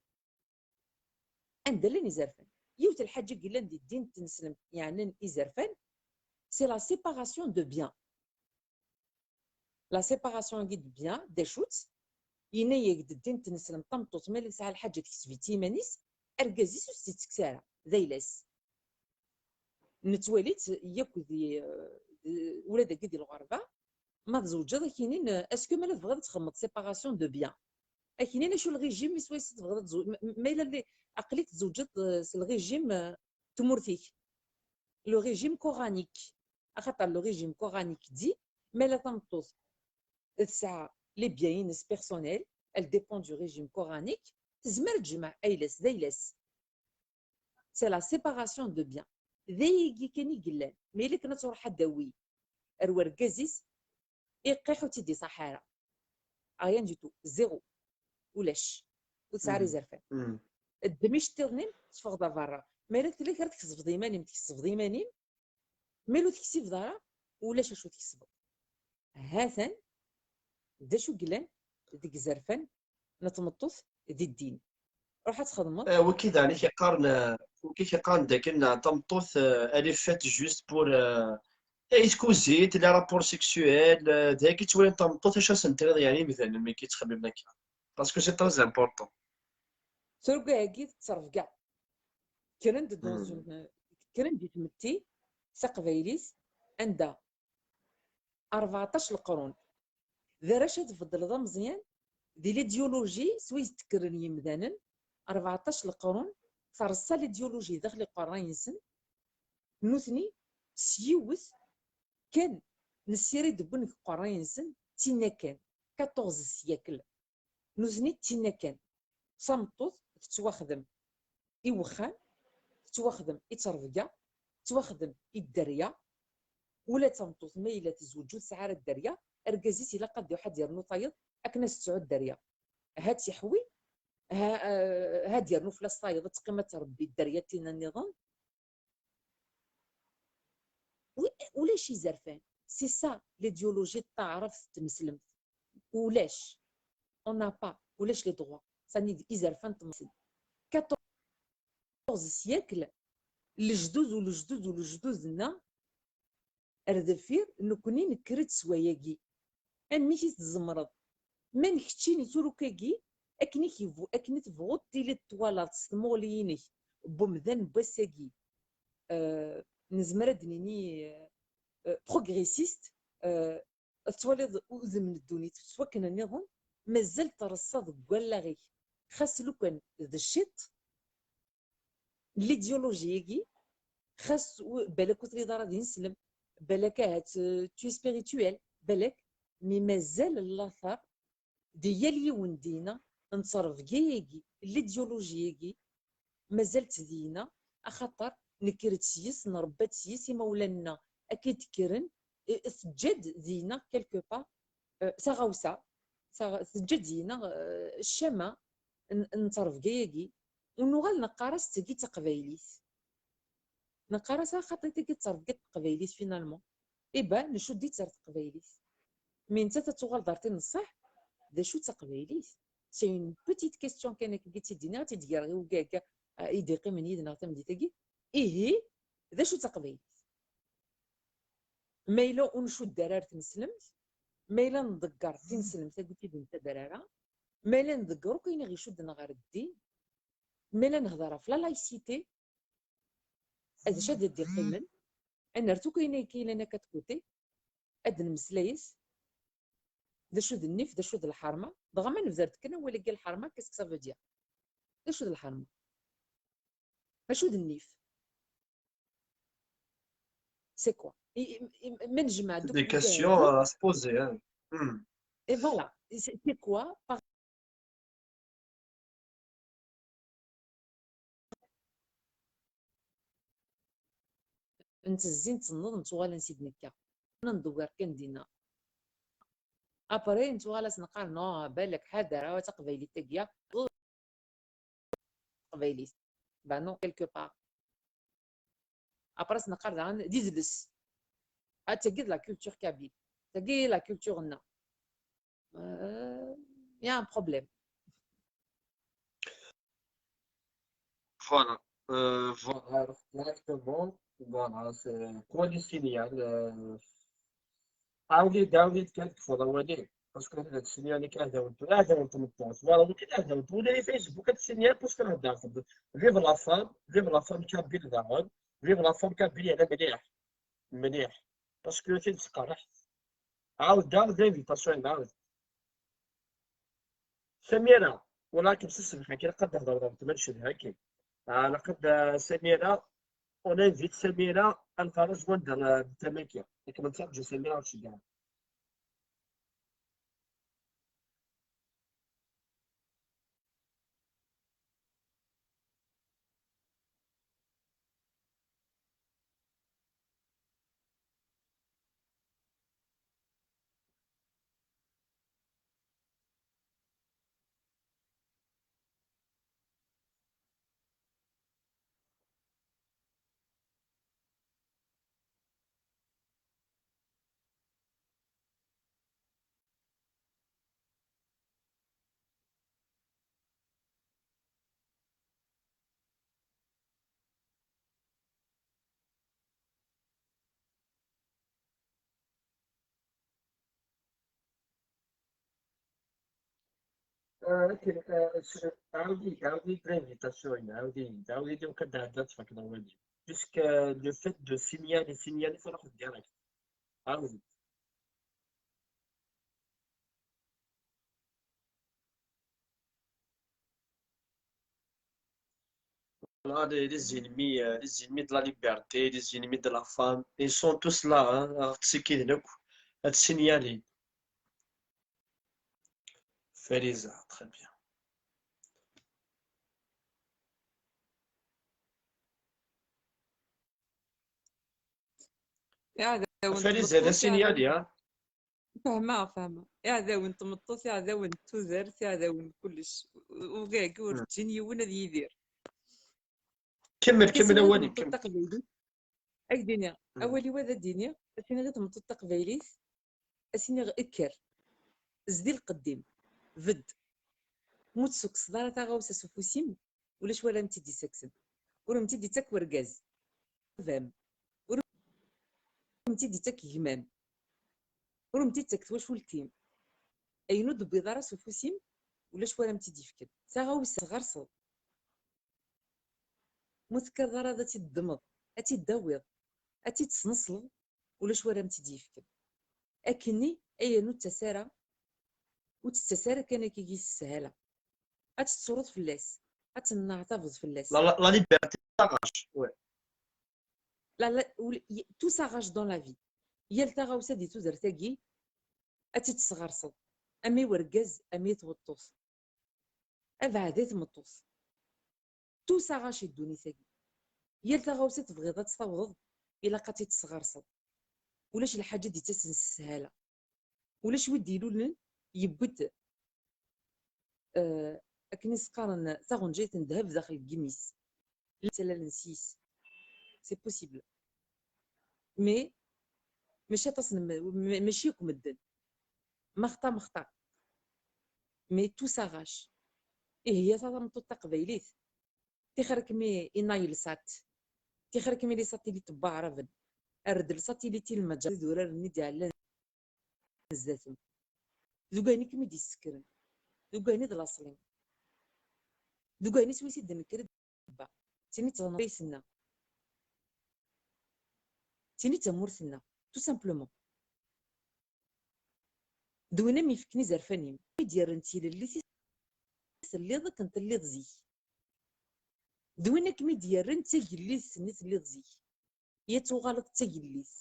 Anda llan izerfan? Yiwet n lḥaǧa i yellan di ddin n tneslemt, yeɛnan izerfan, c'est la séparation de biens. La séparation-agi de biens, d acu-tt? Yenna-yak-d ddin n tneslemt, tameṭṭut ma yella tesɛa lḥaǧa tekseb-itt iman-is, argaz-is ur s-tt-ittekkes ara, d ayla-s. Nettwali-tt yakk di, ula dagi di lɣerba, ma tzewǧeḍ, ad k-inin, est-ce que ma la tebɣiḍ ad txedmeḍ séparation de biens, ad k-inin acu le régime swayes tebɣiḍ ad tzew-, ma, ma yella li-, aql-ik tzewǧeḍ, eh, s le régime, eh, tmurt-ik, le régime coranique, axaṭer le régime coranique dit, ma yella tameṭṭut tesɛa les biens-ines personnels, elle dépend du régime coranique, tezmer ad tejmeɛ ayla-s d ayla-s. C'est la séparation de biens. D ayagi kan i yellan. Ma yella kan ad truḥ ad d-tawi ar wergaz-is, iqqiḥ ur tt-id-iṣaḥ ara. Rien du tout. Zéro. Ulac. Ur tesɛi ara izerfan. Ddem iceṭṭiḍen-im, teffɣeḍ ɣer berra. Ma yella tella kra tkesbeḍ iman-im, tkesbeḍ iman-im. Ma yella ur teksibeḍ ara, ulac acu tkesbeḍ. Ha-t-an d acu yellan deg izerfan n tmeṭṭut di ddin. Ruḥ ad txedmeḍ. Eh, wiki daɣen i k-yeqqaren, eh, wiki i k-yeqqaren dakken, eh, tameṭṭut, eh, elle est faite juste pour, eh, eh, les cousines, les rapports sexuels, eh, d ayagi ttwalin tameṭṭut, acu ad sen-tiniḍ, yeɛni, imdanen mi k-yettxemmimen akka. Parce que c'est très important. Turga-agi tettrebga. Kkren-d dans une, kkren-d di tmetti taqbaylit anda rbeɛṭac leqrun. D arrac ad tbeddleḍ a Meẓyan di l'idéologie s wayes d-kkren yimdanen, rbeɛṭac leqrun, terṣa l'idéologie daxel iqerray-nsen, nutni s yiwet kan n ssirid wwin deg iqerray-nsen, d tinna kan, quatorze siècle. Nutni d tinna kan. Tameṭṭut tettwaxdem i wexxam, tettwaxdem i ttrebga, tettwaxdem i dderya. Ula d tameṭṭut ma yella tezweǧ ur tesɛi ara dderya, argaz-is ilaq ad iruḥ ad yernu tayeḍ akken ad s-tesɛu dderya. Ha tt-iḥwi, ha, eh, ha d-yernu fell-as tayeḍ, ad teqqim ad tṛebbi dderya d tinna nniḍen. Wi-, ulac izerfan. C'est ça l'idéologie n taɛrabt n tneslemt. Ulac. On n'a pas. Ulac les droits. Sani d izerfan n tneslemt. Quatorze siècle, lejdud u lejdud u lejdud-nneɣ ar deffir, nekkni nekker-d s wayagi. Amek i tzemreḍ? Ma n keččini tura ukagi, akken i k-yebɣu, akken i tebɣuḍ tiliḍ twalaḍ s tmuɣli-inek n wemdan n wass-agi, euh, nezmer ad d-nini, euh, euh, progressiste, euh, ad twaliḍ udem n ddunit s wakken nniḍen, mazal treṣṣa deg wallaɣ-ik. Xas lukan d cciṭ, l'idéologie-agi, xas u-, balak ur telliḍ ara d ineslem, balak ahat, euh, tu es spirituel, balak, mi mazal later di yal yiwen dina n ttrebga-agi, l'idéologie-agi, mazal-tt dina, axaṭer nekker-d s yes, nrebba-d s yes, imawlan-nneɣ akka i d-kkren, eh, teǧǧa-d dina quelque part, eh, taɣawsa, taɣ-, teǧǧa-d dina, eh, ccama n, n ttrebga-agi, u nuɣal neqqar-as tagi d taqbaylit. Neqqar-as, ah, xaṭi, tagi d ttrebga n teqbaylit, finalement. Eh ben, ncudd-itt ar teqbaylit. Mi nettat ad tuɣal d ar tin n ṣṣeḥ, d acu d taqbaylit? C'est une petite question kan akka i tt-id-iniɣ, ad tt-id-greɣ i ugaga, ah, i d-iqqimen yid-neɣ tameddit-agi. Ihi, d acu d taqbaylit? Ma yella ur ncudd ara ar tneslemt, ma yella nḍegger tineslemt-agi i d-nettader ara, ma yella nḍegger akk ayen i ɣ-icudden ɣer ddin, ma yella nehder ɣef la laïcité, d acu ad d-iqqimen? Ad nerr akk ayen akka yellan akka de côté, ad d-nemmeslay-as d acu d nnif, d acu d lḥerma, dɣa ma nebder-d kan awal-agi lḥerma, qu'est-ce que ça veut dire? D acu d lḥerma? D acu d nnif? C'est quoi? I, i, i, ma nejmeɛ-d akk des questions à se poser, hein. Hmm. Et voilà, c'est, c'est quoi? Par- Nettezzi, nettenneḍ, nettuɣal ansi d-nekka. Nedewwer kan dinna. Après, nettuɣal as neqqar, non, balak, ḥader, awa taqbaylit-agi, taqbaylit. Ben non, quelque part. Après, as neqqar daɣen, d idles. Ah, tagi d la culture kabyle. Tagi la culture-nneɣ. Euh, il y a un problème. Voilà. Euh, voilà, directement. Voilà, c'est quoi les signaux, euh, عاودي، عاودي كان تكفى، راه ولي. Parce que هذا السينيال اللي كان عاودت، عاودت من الطوس. Voilà، ولكن عاودت. ولا Facebook هاد السينيال، parce que راه داخل. Vive la femme، vive la femme kabyle داغن. Vive la femme kabyle، أنا مليح. مليح. Parce que كي تقرح. عاود دار l'invitation، عاود. سميرة، ولكن بس السمحة، كي لقد هضر، ما نشد هاكي. على قد سميرة، on invite سميرة الفارس وندر بالتماكيا. لكن ما نتعرفش سميرة وش دار. آه، أوكي، آه، س-، عاودي، عاودي l'invitation، عاودي، عاودي لي وقت عدات فك نوالي. Puisque le fait de signaler، signaler، تروح direct. عاودي. Voilà, les, les ennemis, euh, les ennemis de la liberté, les ennemis de la femme, ils sont tous là, hein, ad tsikiden akk, ad signalin. Fariza, très bien. Fariza, d asinyal, ya. Fehmeɣ, fehmeɣ. Iɛdawen n tmeṭṭut, iɛdawen n tudert, iɛdawen n kullec. Ugagi ur ǧǧin yiwen ad yidir. Kemmel, kemmel awal-ik. Taqbaylit. Ad k-d-iniɣ, awal-iw ad d-iniɣ, ad s-iniɣ i tmeṭṭut taqbaylit, ad s-iniɣ kker, zdi lqedd-im, bedd. Ma ur d-tessukkseḍ ara taɣawsa s ufus-im, ulac wara am-tt-id-issakksen. Ur am-tt-id-ittak wergaz. Fhem. Ur tt-id-ittak gma-m, ur am-tt-id-tettak twacult-im, ayen ur d-tewwiḍ ara s ufus-im, ulac wara am-tt-id-yefken. Taɣawsa tɣerseḍ. Ma ur tekkreḍ ara ad tt-id-ddmeḍ, ad tt-id-tawiḍ, ad tt-id-tesneṣleḍ, ulac wara am-tt-id-yefken. Akkenni, ayen ur d-tettas ara, ur d-tettas ara kan akkagi s sshala. Ad tettsureḍ fell-as, ad tenneɛtabeḍ fell-as. La, la, la liberté s'arrache, ouais. La, la, ou-, y-, tout s'arrache dans la vie. Yal taɣawsa di tudert-agi, ad tt-id-tesɣerseḍ. Ama i wergaz, ama i tmeṭṭut. Abeɛda i tmeṭṭut. Tout s'arrache i ddunit-agi. Yal taɣawsa tebɣiḍ ad tt-tawḍeḍ, ilaq ad tt-id-tesɣerseḍ. Ulac lḥaǧa d-ittasen s sshala. Ulac wi d-ilulen, yewwi-d, euh, akken i s-qqaren, taɣenjayt n ddheb daxel n yimi-s. Llan ttalalen s-yes. C'est possible. Mais, mačči aṭas n me-, ma-, mačči akk medden. Mexta, mexta. Mais tout s'arrache. Ihi, a tameṭṭut taqbaylit, tixer-ikem i, i Nail Sat. Tixer-ikem i les satellites n Waɛraben. Err-d le satellite i lmaǧer d urar-nni d-iɛellan zdat-m. D ugayen i kem-id-yessekren. D ugayen i d laṣel-im. D ugayen iswi-s i d-nekker d ba. D tin i d tanḍayt-nneɣ. D tin i d tamurt-nneɣ. Tout simplement. D win am-yefken izerfan-im. I d-yerren d tilellit i telliḍ akken telliḍ zik. D win akken i d-yerren d tagellidt-nni telliḍ zik. I ad tuɣaleḍ d tagellidt.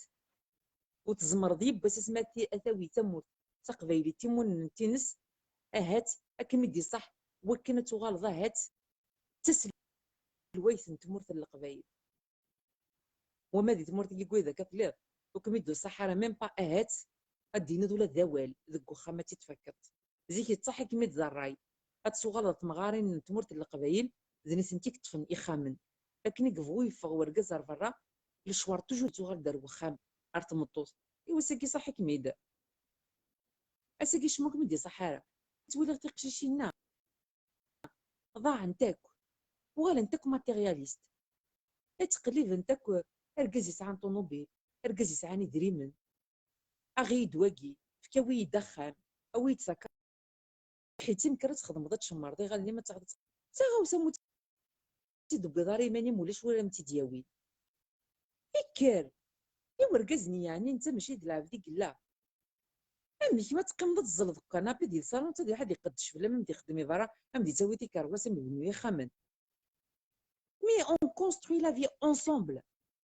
Ur tzemreḍ yiwwas asmi ad ti-, ad tawi tamurt taqbaylit timunent-ines, ahat ad kem-id-iṣaḥ wakken ad tuɣaleḍ ahat d taselwayt n tmurt n Leqbayel. Wama di tmurt n Yigwid akka telliḍ, ur kem-id-iṣaḥ ara, même pas ahat ad d-tiniḍ ula d awal deg uxxam ad tt-id-tfakkeḍ. Zik yettaḥ-ikem-id d ṛṛay, ad tuɣaleḍ d temɣarin n tmurt n Leqbayel, d nitenti i yeṭṭfen ixxamen. Akken i yebɣu yeffeɣ urgaz ar berra, lecwar toujours yettuɣal-d ar wexxam, ar tmeṭṭut. I wass-agi ṣaḥ-ikem-id. Ass-agi cmu kem-id-iṣaḥ ara. Ttwaliɣ tiqcicin-a ḍaɛent akk, uɣalent akk matérialistes. Ttqellibent akk, argaz yesɛan ṭunubil, argaz yesɛan idrimen. Aɣ-iyi-d wagi, efk-awi-yi-d axxam, awi-yi-d takaṛ-, ḥitin kker ad txedmeḍ, ad tcemmreḍ iɣallen-im, ad taɣeḍ. D taɣawsa mu tt-id-tewwiḍ ara iman-im, ulac win ara m-tt-id-yawin. Kker! I urgaz-nni, yeɛni netta mačči d lɛebd i yella. Amek ma teqqimeḍ ad teẓẓleḍ deg ukanapi di lsalon, netta d ḥed iqeddec fell-am, am d-ixeddem i berra, am d-ittawi tikerwas, am ibnu ixxamen. Mais on construit la vie ensemble.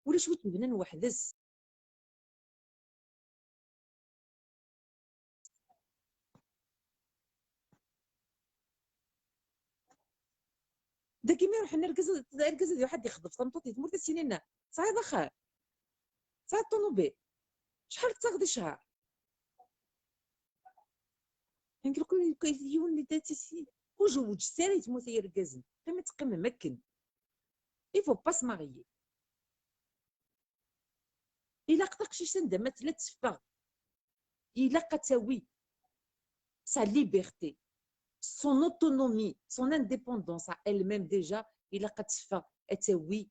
Ulac wi t-yebnan weḥd-s. Dagi mi ruḥen argaz, argaz ad iruḥ ad ixḍeb tameṭṭut di tmurt, ad s-inin: "Tesɛiḍ axxam? Tesɛiḍ ṭunubil? Acḥal tettaɣeḍ i ccher?" Nekk, yiwen n, ur zewwǧet ara i tmurt ay irgazen. Qqim ad teqqimem akken. Il faut pas se marier. Ilaq taqcict anda ma tella teffeɣ. Ilaq ad tawi sa liberté, son autonomie, son indépendance à elle-même déjà, ilaq ad teffeɣ, ad tawi,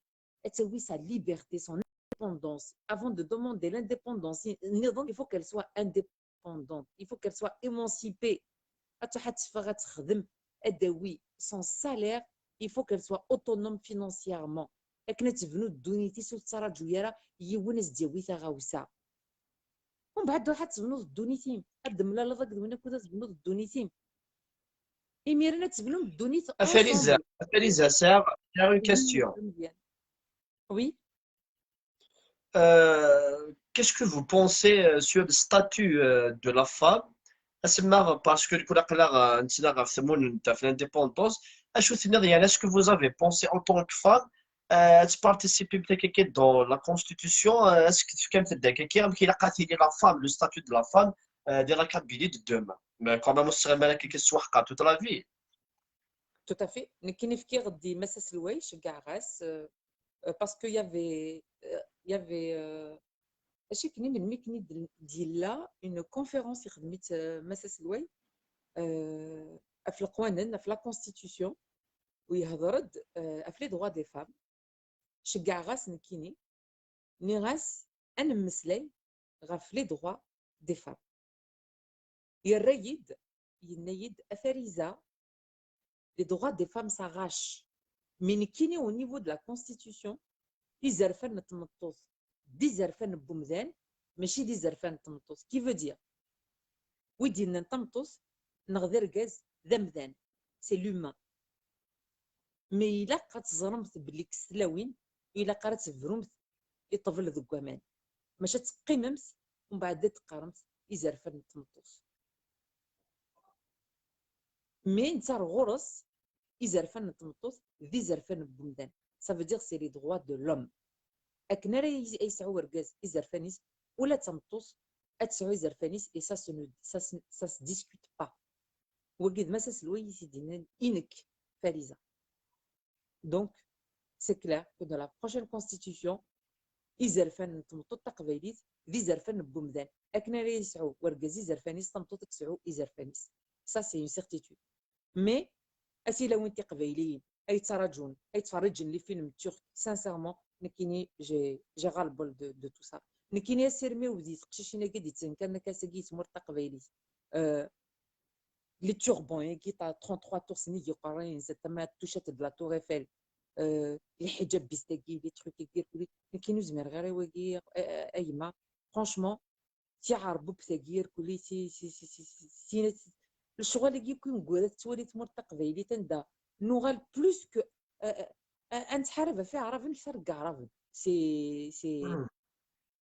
ad tawi sa liberté, son indépendance. Avant de demander l'indépendance, il faut qu'elle soit indépendante, il faut qu'elle soit émancipée. Ad tṛuḥ ad teffeɣ, ad texdem, ad d-tawi son salaire, il faut qu'elle soit autonome financièrement. Akken ad tebnu ddunit-is, ur tettraǧu ara yiwen ad s-d-yawi taɣawsa. Umbeɛd ruḥ ad tebnuḍ ddunit-im, ad d-temlaleḍ akked win akud ad tebnuḍ ddunit-im. Imiren ad tebnum ddunit ensemble. A Fariza, a Fariza, sɛiɣ, sɛiɣ une question. Oui. Euh, qu'est-ce que vous pensez, euh, sur le statut, euh, de la femme? Asemma, parce que kul aql-aɣ, euh, nettnaɣ ɣef tmunent, ɣef l'indépendance. Acu tenniḍ, yani, est-ce que vous avez pensé en tant que femme, euh, ad tparticipem-d akkaki dans la constitution, euh, est-ce que tefkam-d-d akkaki amek ilaq ad tili la femme, le statut de la femme, euh, di la Kabylie de demain? Mais quand même, ur tettɣimim ara akkaki tettwaḥqar toute la vie. Tout à fait. Nekkini fkiɣ-d i Mass Aselway, ceggɛeɣ-as, euh, euh, parce que y avait, euh, y avait, euh, acu akken, melmi akken i d-, d-yella une conférence i xedmet, euh, Mass Aselway, euh, ɣef leqwanen, ɣef la constitution, u yehder-d, euh, ɣef les droits des femmes. Ceggɛeɣ-as nekkini, nniɣ-as ad nemmeslay, ɣef les droits des femmes. Yerra-yi-d, yenna-yi-d, a Fariza, les droits des femmes s'arrachent. Mais nekkini, au niveau de la constitution, izerfan n tmeṭṭut d izerfan n wemdan, mačči d izerfan n tmeṭṭut. Qui veut dire, wi d-yennan tameṭṭut neɣ d argaz d amdan, c'est l'humain. Mais ilaq ad teẓremt belli deg tlawin, ilaq ara tebrumt i ṭṭbel deg waman. Maca ad teqqimemt, umbeɛd ad teqqaremt izerfan n tmeṭṭut. Mais netta ar ɣur-s, izerfan n tmeṭṭut d izerfan n wemdan. Ça veut dire c'est les droits de l'homme. Akken ara yis-, yesɛu urgaz izerfan-is, ula d tameṭṭut ad tesɛu izerfan-is, et ça se ne, ça se, ça se discute pas. Wagi d Mass Aselway i t-id-yennan i nekk, Fariza. Donc, c'est clair que dans la prochaine constitution, izerfan n tmeṭṭut taqbaylit d izerfan n wemdan. Akken ara yesɛu urgaz izerfan-is, tameṭṭut ad tesɛu izerfan-is. Ça, c'est une certitude. Mais, a tilawin tiqbayliyin ay ttaraǧun, ay ttferriǧen les films turcs, sincèrement, nekkini, j'ai, j'ai ras-le-bol de, de tout ça. Nekkini, asirem-iw di teqcicin-agi d-yettenkaren akka sagi i tmurt taqbaylit. Euh, les turbans-agi, t'as trente-trois tours, c'est-à-dire, pareil, c'est tama touchette de la Tour Eiffel. Euh, les hijabistes-agi, les trucs-agi, nekkini ur zmireɣ ara i wagi, a, a, a yemma. Franchement, tiɛerbubt-agi irkelli, si, si, si, si, si, si, lecɣal-agi akk imeggura tettwali tmurt taqbaylit anda nuɣal plus que, euh, euh, ad nettḥarab ɣef iɛraben akter deg iɛraben. C'est, c'est,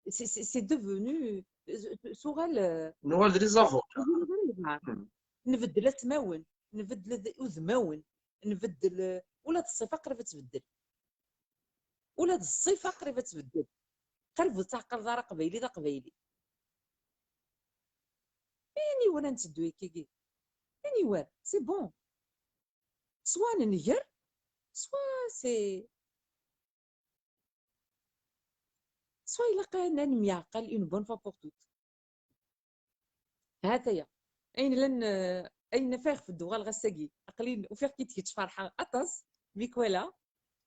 c'est, c'est, c'est devenu, euh, tuɣal, euh, nuɣal d les avocats. Nbeddel asmawen, nbeddel udmawen, nbeddel, euh, ula d ṣṣifa qrib ad tbeddel. Ula d ṣṣifa qrib ad tbeddel. Qrib ur tettɛeqqleḍ ara aqbayli d aqbayli. Anywhere ad netteddu akkagi. Anywhere, c'est bon. Soit nenger, soit c'est, soit ilaq ad nemyeɛqal une bonne fois pour toutes. Ha-t-aya. Ayen llan, euh, ayen naf ixef d-uɣaleɣ ass-agi. Aql-i ufiɣ-k-id kečč ferḥeɣ aṭas, Mikwala.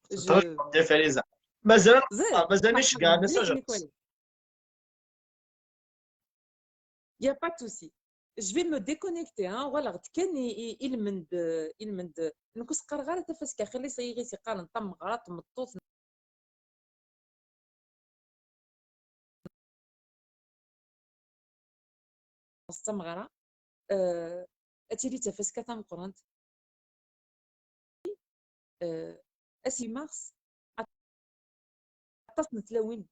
Très gentil, Fariza. Mazal, ah, mazal iceggeɛ-aneɣ s ajerres. Il y a pas de souci. Je vais me déconnecter, hein. Uɣaleɣ-d kan i, i, ilmend, ilmend. Nekk ur s-qqareɣ ara tafaska, xili s yiɣis iqqaren tameɣra, tmeṭṭut. S tameɣra, euh, ad tili d tafaska tameqqrant. Euh, ass mars, aṭas n tlawin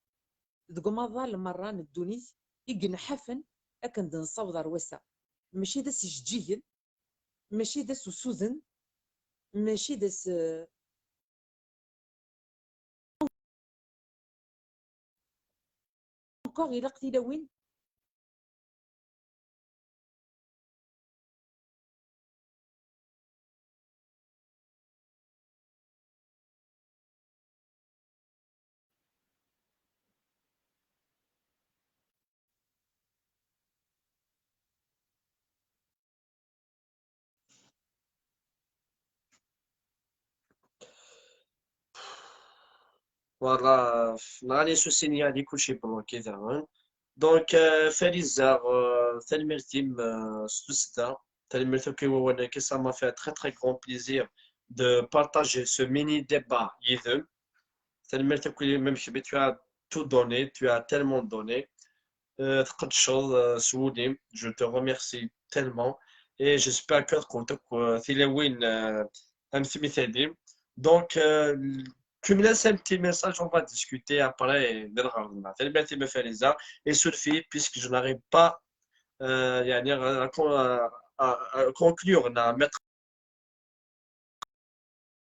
deg umaḍal merra n ddunit i yenḥafen akken d-nessaweḍ ar wass-a. Mačči d ass ijeǧǧigen, mačči d ass usuden, mačči d ass, euh, encore ilaq tilawin. Voilà, nɣan isusin-nni, kulci bloqué daɣen. Donc, euh, Fariza, euh, tanemmirt-im, euh, s tussda. Tanemmirt akk i wawal-agi, ça m'a fait un très, très grand plaisir de partager ce mini débat yid-m. Tanemmirt akk i, même kemm, tu as tout donné, tu as tellement donné. Euh, tqeddceḍ, euh, s wul-im. Je te remercie tellement. Et j'espère que tqewwet akk, euh, tilawin, euh, am tmitalin. Donc, euh, tu me laisses un petit message, on va discuter après. Tanemmirt-im a Fariza. Et surtout, puisque je n'arrive pas, euh, يعني, à, à, à conclure, à mettre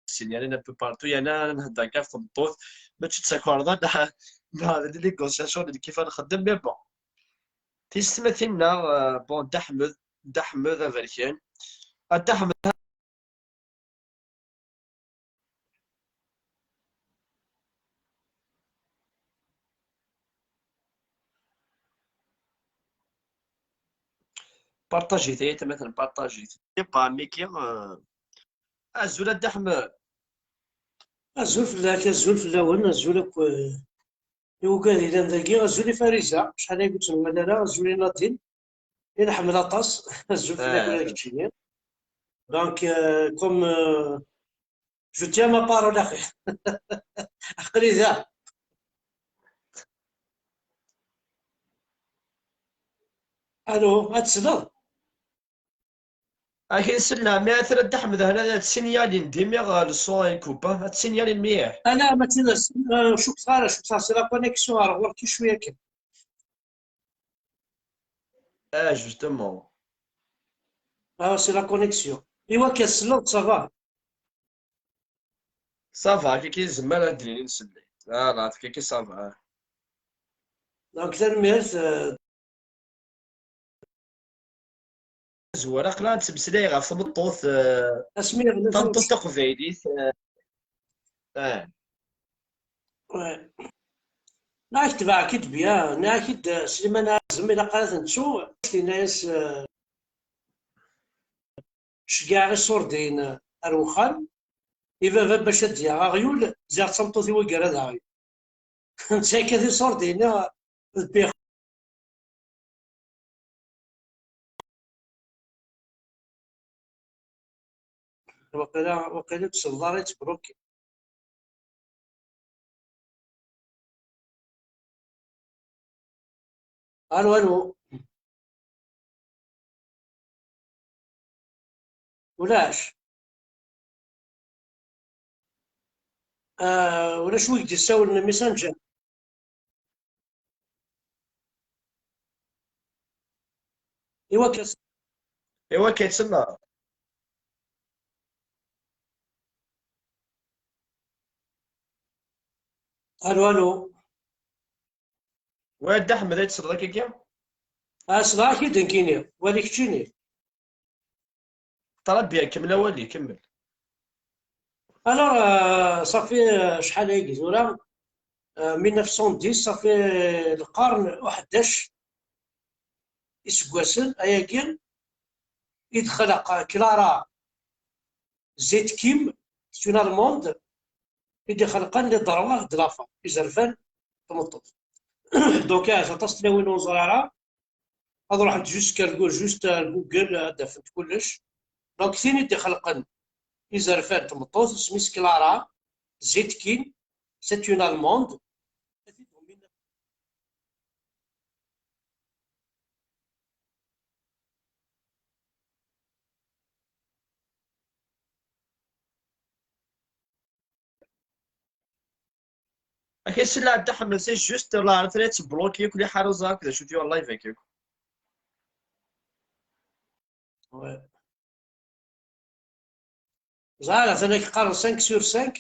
signalé un peu partout, il y en a, dans la tameṭṭut, mačči d takarḍa, dans, dans les négociations, de kif ad nxeddem, mais bon. Tiyessetmatin-nneɣ, euh, bon, Dda Ḥmed, Dda Ḥmed aberkan. A Dda Ḥmed, partager-t, ay atmaten, partager-t. Pas Miki, euh, azul a Dda Ḥmed. Azul fell-ak, azul fell-awen, azul akk, euh, I wigad yellan dagi, azul i Fariza, acḥal ay ur tt-nwala ara, azul i Nadine, i nḥemmel aṭas, azul fell-ak ula d keččini. Donc, euh, comme, euh, je tiens ma parole, axi. Aql-i da. Allô, ad tesleḍ? Akin selleɣ, mi ara tra Dda Ḥmed, hna ad ssinyalin dimi ɣer le son et coupa, ad ssinyalin mliḥ. Ala, ma tina, euh, cukkeɣ ara, cukkeɣ c'est la connexion, ar ɣur-k cwiya kan. Ah, justement. Ah, c'est la connexion. Iwa ka tesleḍ, ça va. Ça va, kiki zemmer ad d-nini nsellay. Ah, la, kiki ça va. Donc, tanemmirt, euh, Zwar, aql-aɣ nettmeslay ɣef tmeṭṭut, eh, asmi yeɣli tameṭṭut taqbaylit, eh, eh. Ouais. Nniɣ-ak tbeɛ-k-id bien, nniɣ-ak-id, eh, Sliman Ɛazem, ilaq ara t-nettu, tenna-yas, eh, ceggeɛ iṣurdiyen ar wexxam, i baba bac ad d-yaɣ aɣyul, ziɣ d tameṭṭut-iw i yerra d aɣyul. Netta akka d iṣurdiyen, d bix. Waqila, waqila ur tselleḍ ara, yettbloki. Allo, allo. Ulac. Ah, ulac wi k-d-yessawlen Messenger. Iwa ka, iwa ka yettsemma. Allo, allo. Wa Dda Ḥmed, ay tesleḍ akkagi? Ah, sleɣ-ak-id nekkini, wali keččini. Très bien, kemmel awali, kemmel. Alors, euh, ça fait, euh, acḥal ayagi tura, euh, mille neuf cent dix, ça fait, euh, lqern uḥeddac iseggasen, ayagi i d-xleq Clara Zetkin, c'est une Allemande, i d-ixelqen les droits de la femme, izerfan n tmeṭṭut. Donc, ah, aṭas n tlawin ur neẓri ara, ad ruḥent jusqu'à le Goo-, juste à Google, ad d-afent kullec. Donc, tin i d-ixelqen izerfan n tmeṭṭut, isem-is Clara Zetkin, c'est une Allemande. Ak isla Dda Ḥmed, c'est juste la retraite bloquée, kul ḥareẓ akk d acu-t live akk. Ouais. Ẓer, atan ak qqaren cinq sur cinq.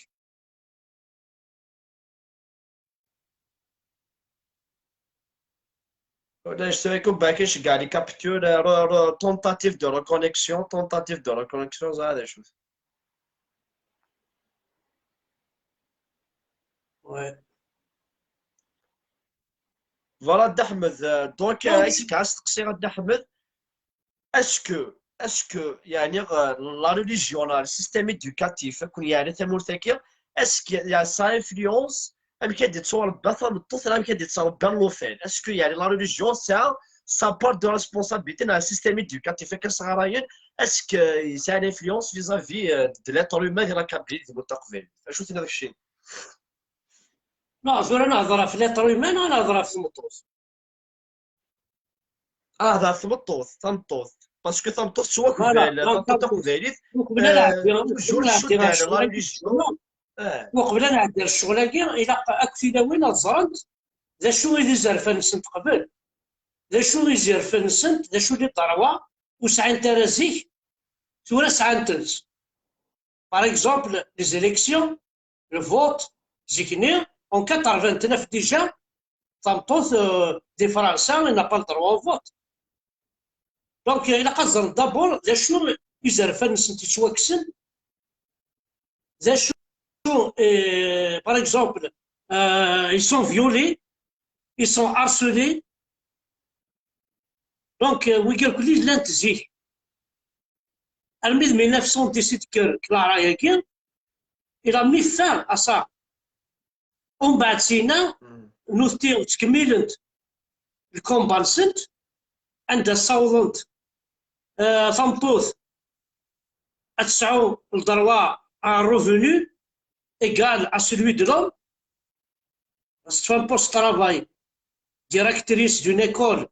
Ulac tura, ikubak iceggeɛ les captures, euh, re-, re-, tentative de reconnexion, tentative de reconnexion, ẓer d acu-t. Ouais. Voilà, Dda Ḥmed, euh, donc, euh, donc, ass-a, asteqsi a Dda Ḥmed, est-ce que, est-ce que, yeɛni, euh, la religion, le système éducatif, akken yeɛni tamurt-agi, est-ce que, yeɛni, ça influence amek ad yettwarebba tameṭṭut, neɣ amek ad yettwarebba llufan? Est-ce que, yeɛni, la religion, ça, ça part de responsabilité dans le système éducatif, akken sɣarayen, est-ce que, ça a une influence vis-à-vis, euh, de l'être humain di la Kabylie, di tmurt taqbaylit? Acu tenniḍ keččini? Non, tura nehḍer ɣef l'être humain, neɣ nehḍer ɣef tmeṭṭut? Ah, d tmeṭṭut, tameṭṭut. Parce que tameṭṭut tettwakbal, voilà, donc, tameṭṭut taqbaylit, uqbel ad, euh, ɛeddiɣ, toujours uqbel ad ɛeddiɣ ccɣel, la religion. Eh. Uqbel ad ɛeddiɣ ccɣel-agi, ilaq akk tilawin ad ẓrent d acu i d izerfan-nsent qbel. D acu i izerfan-nsent, d acu i d ddrewa, ur sɛint ara zik, tura sɛant-tt. Par exemple, les élections, le vote, zik-nni, en quatre-vingt-neuf déjà, tameṭṭut, euh, di Fransa, il n'a pas le droit au vote. Donc, euh, ilaq ad ẓrent d'abord d acu izerfan-nsent yettwakksen, d acu, euh, par exemple, euh, ils sont violés, ils sont harcelés. Donc, euh, wigi akk-nni llant zik. Armi d mille neuf cent dix i d-tekker Clara-agi, il a mis fin à ça. Umbeɛd sina, mm, nutni ttkemmilent lkumba-nsent, anda ssawḍent, eh, tameṭṭut ad tesɛu le droit à un revenu égal à celui de l'homme. C'est un poste de travail, directrice d'une école,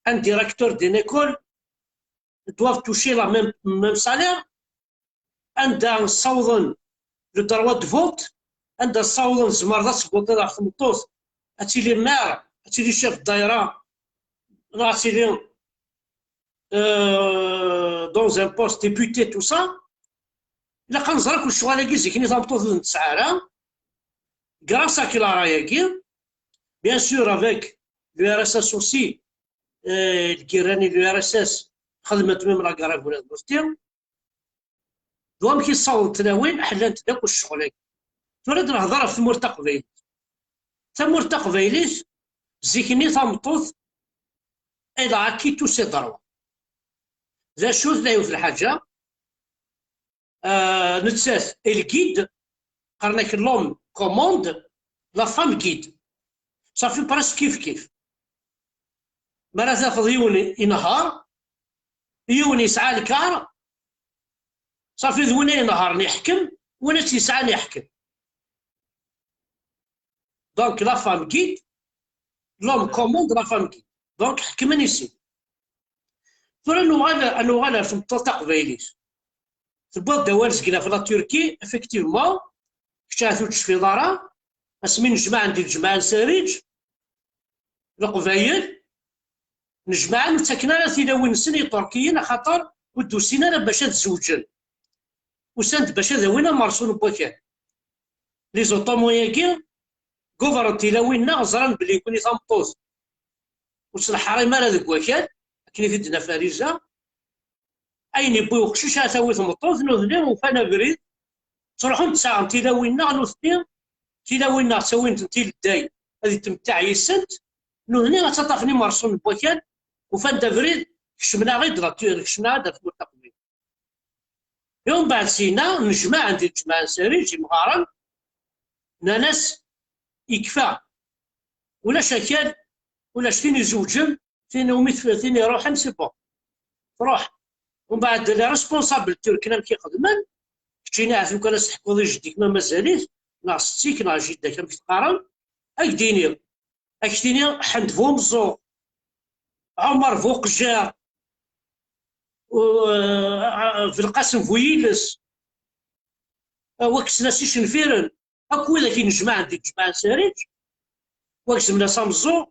un directeur d'une école doivent toucher la même, même salaire. Anda ssawḍen le droit de vote, anda ssawḍen tzemreḍ ad tvuṭiḍ ɣef tmeṭṭut, ad tili maire, ad tili chef de daïra, neɣ ad tili, euh, dans un poste député, tout ça. Ilaq ad nẓer akk lecɣal-agi zik-nni tameṭṭut ur t-nesɛi ara, grâce à Clara-agi, bien sûr avec l'U R S S aussi, euh, lgirra-nni n l'U R S S xedment même la grève ula d nutni. D wamek i ssawḍent tlawin, ḥellent-d akk ccɣel-agi. Tura ad nehḍer ɣef tmurt taqbaylit. Tamurt taqbaylit, zik-nni tameṭṭut, elle a acquis tous ses droits. D acu-t, d yiwet lḥaǧa, euh, nettat, elle guide, qqaren-ak l'homme commande, la femme guide. Ça fait presque kif kif. Mi ara tafeḍ yiwen inehheṛ, yiwen yesɛa lkar, safi d win inehhṛen iḥkem, win tt-yesɛan iḥkem. Donc la femme guide, l'homme commande, la femme guide. Donc ḥekmen i sin. Tura ad nuɣal, ad nuɣal ar tmeṭṭut taqbaylit. Tewwiḍ-d awal seg la Turquie, effectivement, kečč ahat ur tecfiḍ ara, asmi nejmaɛen di lǧemɛa n Sariǧ, Leqbayel, nejmaɛen ur ttaken ara tilawin-nsen i Iṭurkiyen, axaṭer ur d-usin ara bac ad zewǧen. Usan-d bac ad awin amerṣun n wakal. Les Ottomans-agi, guvren tilawin-nneɣ, ẓran belli nekkni tameṭṭut ur tt-neḥrim ara deg wakal, akken i t-id-tenna Fariza. Ayen yewwi uqcic, ad tawi tmeṭṭut, nutni ufan abrid, ttruḥun ttaɣen tilawin-nneɣ, nutni tilawin-nneɣ ttawin-tent i ledday ad ittemtaɛ yis-sent, nutni ad ttaṭṭafen imerṣun n wakal, ufan-d abrid, kecmen-aɣ-id la Tu-, kecmen-aɣ-id ar tmurt taqbaylit. Umbeɛd sina, nejmaɛen di lǧemɛa n Sariǧ imɣaren, nnan-as, ikfa, ulac akal, ulac tin izewǧen, tin umi tf-, tin iruḥen, c'est bon. Truḥ. Umbeɛd, les responsables turken amek i xedmen, keččini ahat lukan ad s-teḥkuḍ i jeddi-k ma mazal-it, neɣ setti-k, neɣ jidda-k, amek teqqarem, ad k-d-iniɣ. Ad k-t-iniɣ Ḥend Bumeẓẓuɣ, Ɛumer Buqjar, u-, Belqasem Buyiles, wakksen-as icenfiren, akk widak i nejmaɛen di lǧemɛa n Sariǧ, wakksen-as ameẓẓuɣ,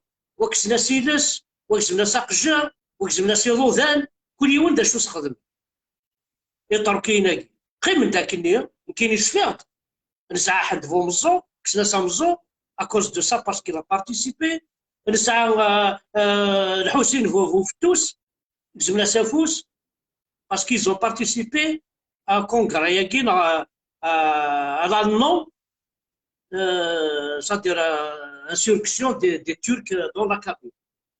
wakksen-as iles, wakksen-as aqejjer, wakksen-as iḍudan, kul yiwen d acu s-xedmen. Iṭerkiyen-agi qqimen-d akkenni, nekkini cfiɣ-d. Nesɛa Ḥend Bumeẓẓuɣ, kksen-as ameẓẓuɣ, à cause de ça, parce qu'il a participé. Nesɛa, euh, euh, Lḥusin Bu, Bufettus, gezmen-as afus, parce qu'ils ont participé à un congrès-agi, neɣ, euh, à l'année, euh, c'est-à-dire, euh, insurrection des, des Turcs dans la Kabylie.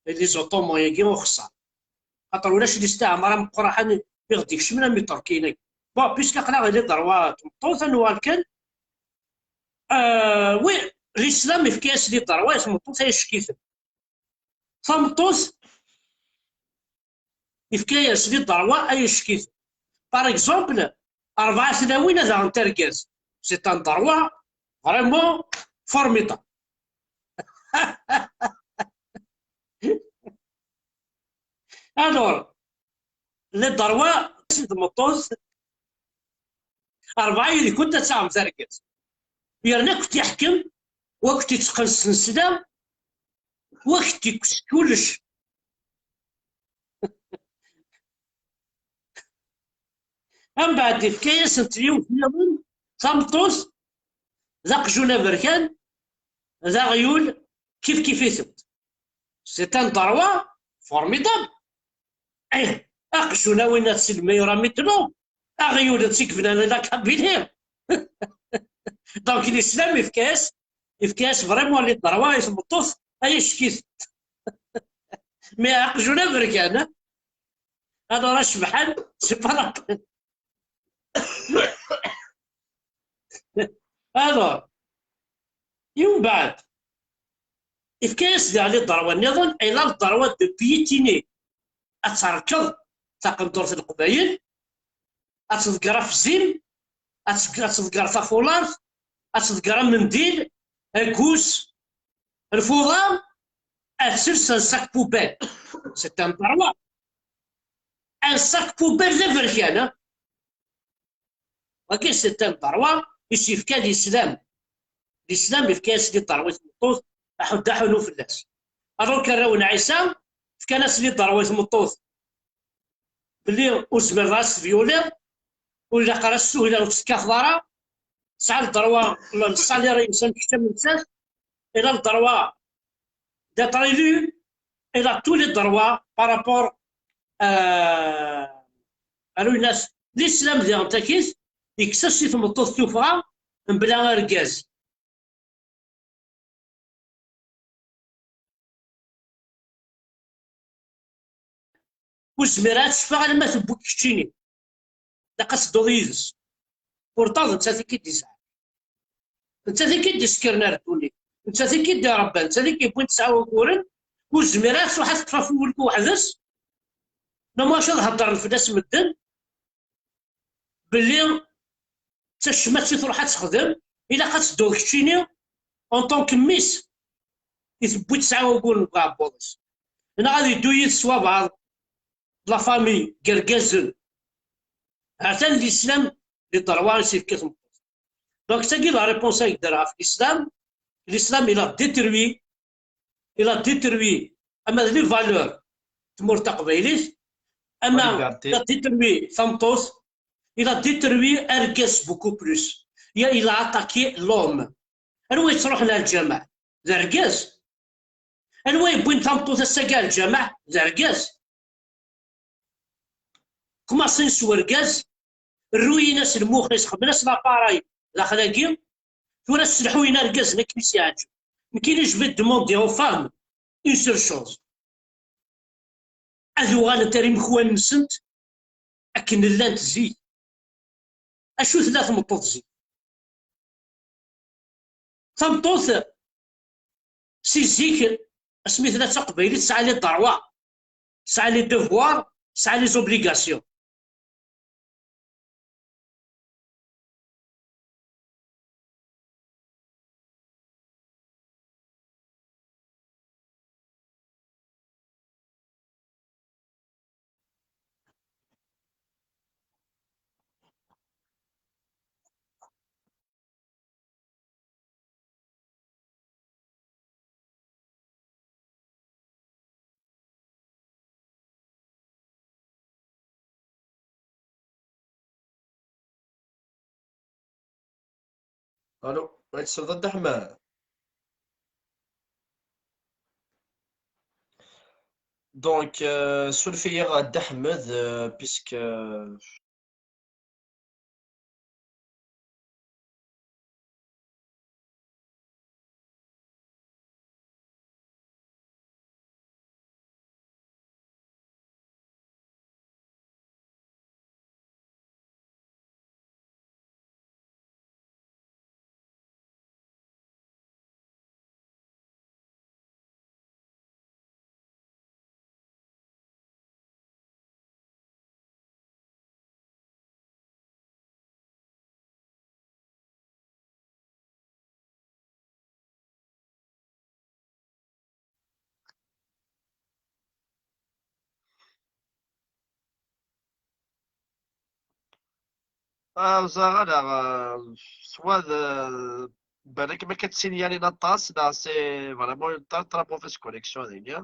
Et les Ottomans-agi uxeṣṣar. Xaṭer ulac listiɛmar ameqqran i ɣ-d-ikecmen am Iṭerkiyen-agi. Bon, puisque aql-aɣ les droits n tmeṭṭut, ad nuɣal kan. Euh, oui, l'islam yefka-yas les droits i tmeṭṭut ay ack-iten. Tameṭṭut yefka-yas les droits ay ack-iten. Par exemple, rebɛa tlawin ad aɣent argaz. C'est un droit vraiment formidable. Alors, les droits, d tmeṭṭut, rebɛa yid-kent ad taɣemt argaz. Yerna ad kent-iḥkem, wa ad kent-itteqqen s tnesla, wa ad kent-ikkes kullec. Ambeɛd, ifka-yasent yiwet nniḍen, tameṭṭut, d aqjun aberkan, d aɣyul, kif kif-itent. C'est un droit formidable. Eh, aqjun, a winna, c'est le meilleur ami de l'homme. Aɣyul, d tigvnan n la Kabylie. Donc, l'islam, ifka-yas, ifka-yas vraiment les droits i tmeṭṭut, ay ack-it. Mais aqjun aberkan, alors, acebḥan, c'est pas la peine. Alors, umbeɛd, Ifka-yas daɣen i ddrewa nniḍen, elle a le droit de piétiner, ad terkeḍ taqendurt n Leqbayel, ad tḍegger afzim, ad tg-, ad tḍegger tafulart, ad tḍegger amendil, aggus, lfuḍa, ad tels un sac poubelle. C'est un droit. Un sac poubelle d aberkan, hein. Wagi, c'est un droit i s-yefka l'islam. L'islam yefka-yas-d i ddrewa i tmeṭṭut, aḥuddu aḥunu fell-as. Alors que arraw n Ɛisa fkan-as-d i ddrewa i tmeṭṭut belli ur tezmireḍ ara ad s-tvyuliḍ, ur ilaq ara ad s-tuhileḍ, ur tt-tekkateḍ ara, tesɛa le droit n le salaire-ines am kečč am nettat, elle a le droit d'être élue, elle a tous les droits par rapport, euh, ar une as-, l'islam diɣen takit, yekkes-as i tmeṭṭut tuffɣa mebla argaz. Ur tezmir ara ad teffeɣ alamma tewwi-k keččini. Ilaq ad tedduḍ yid-s. Pourtant d nettat i k-id-isɛan. D nettat i k-id-isekkren ar ddunit. D nettat i k-id-irebban. D nettat i k-yewwin tesɛa uguren. Ur tezmir ara ad truḥ ad teṭṭef afwul weḥd-s. Lameɛna ad heddren fell-as medden belli d tacmat i truḥ ad texdem, ilaq ad tedduḍ keččini en tant que mmi-s i tewwi tesɛa uguren deg uɛebbuḍ-is. Neɣ ad yeddu yid-s wabɛaḍ de la famille, deg yergazen. Ha-t-an l'islam, les droits i s-yefka tmeṭṭut. Donc, tagi la réponse ay d-terra ɣef l'islam. L'islam, il a détruit, il a détruit ama d les valeurs n tmurt taqbaylit, ama il a détruit tameṭṭut, il a détruit argaz beaucoup plus. Il a attaqué l'homme. Anwa yettruḥen ar lǧameɛ? D argaz. Anwa yewwin tameṭṭut ass-agi ar lǧameɛ? D argaz. Kmaṣin s urgaz, rruyin-as lmux-is, xedmen-as l'appareil daxel-agi, tura sselḥuyen argazen akken i s-yeɛǧeb. Nekkini, je vais demander aux femmes une seule chose. Ad uɣalent ar imekwan-nsent akken llant zik. Acu tella tmeṭṭut zik? Tameṭṭut si zik, asmi tella d taqbaylit, tesɛa les droits, tesɛa les devoirs, tesɛa les obligations. Allô, ouais, c'est Dda Ḥmed. Donc, euh, surveiller à Dda Ḥmed, euh, puisque Ah, ẓer ala, ah, soit d, balak ma ka ttiniyanin aṭas, neɣ c'est vraiment une très, très mauvaise connexion dagi.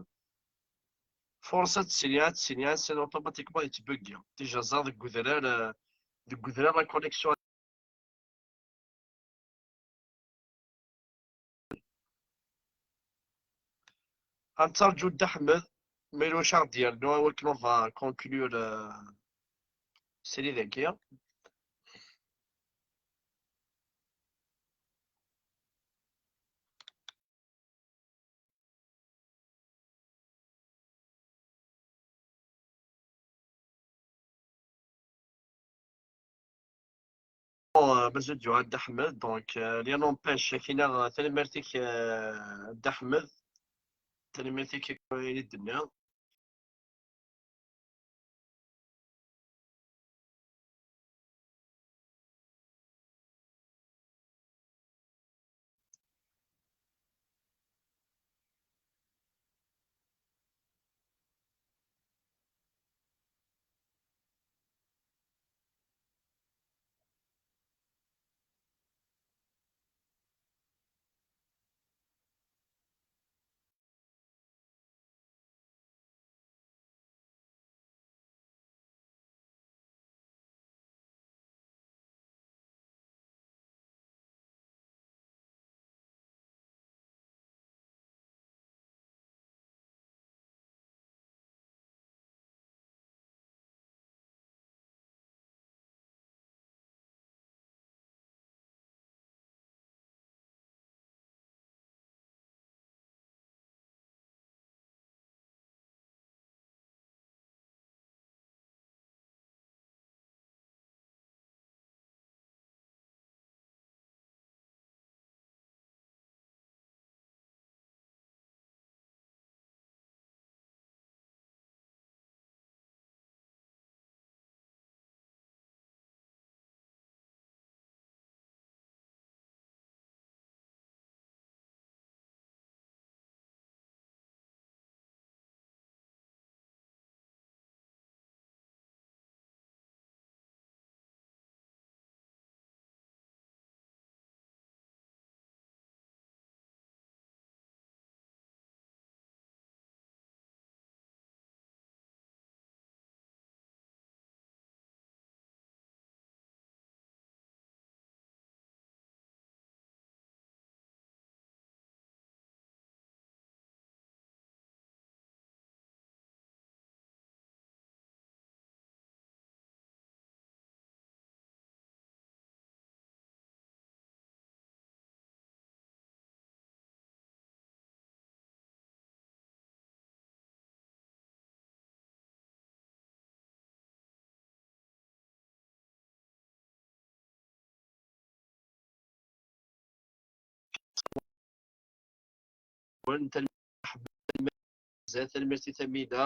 Force ad ttiniyan, ad ttiniyan, c'est automatiquement yettbuggi. Déjà, ẓer deg udrar, ah, deg udrar la connexion. Ad nettarǧu Dda Ḥmed, ma yella ulac ad aɣ-d-yernu, akken on va conclure, euh, srid-agi. Bon, euh, mazal d-yuɣal Dda Ḥmed, donc, euh, rien n'empêche, akkin-a, euh, tanemmirt-ik, euh, Dda Ḥmed. Tanemmirt-ik i d-tenniḍ. Tanemmirt i Tamida.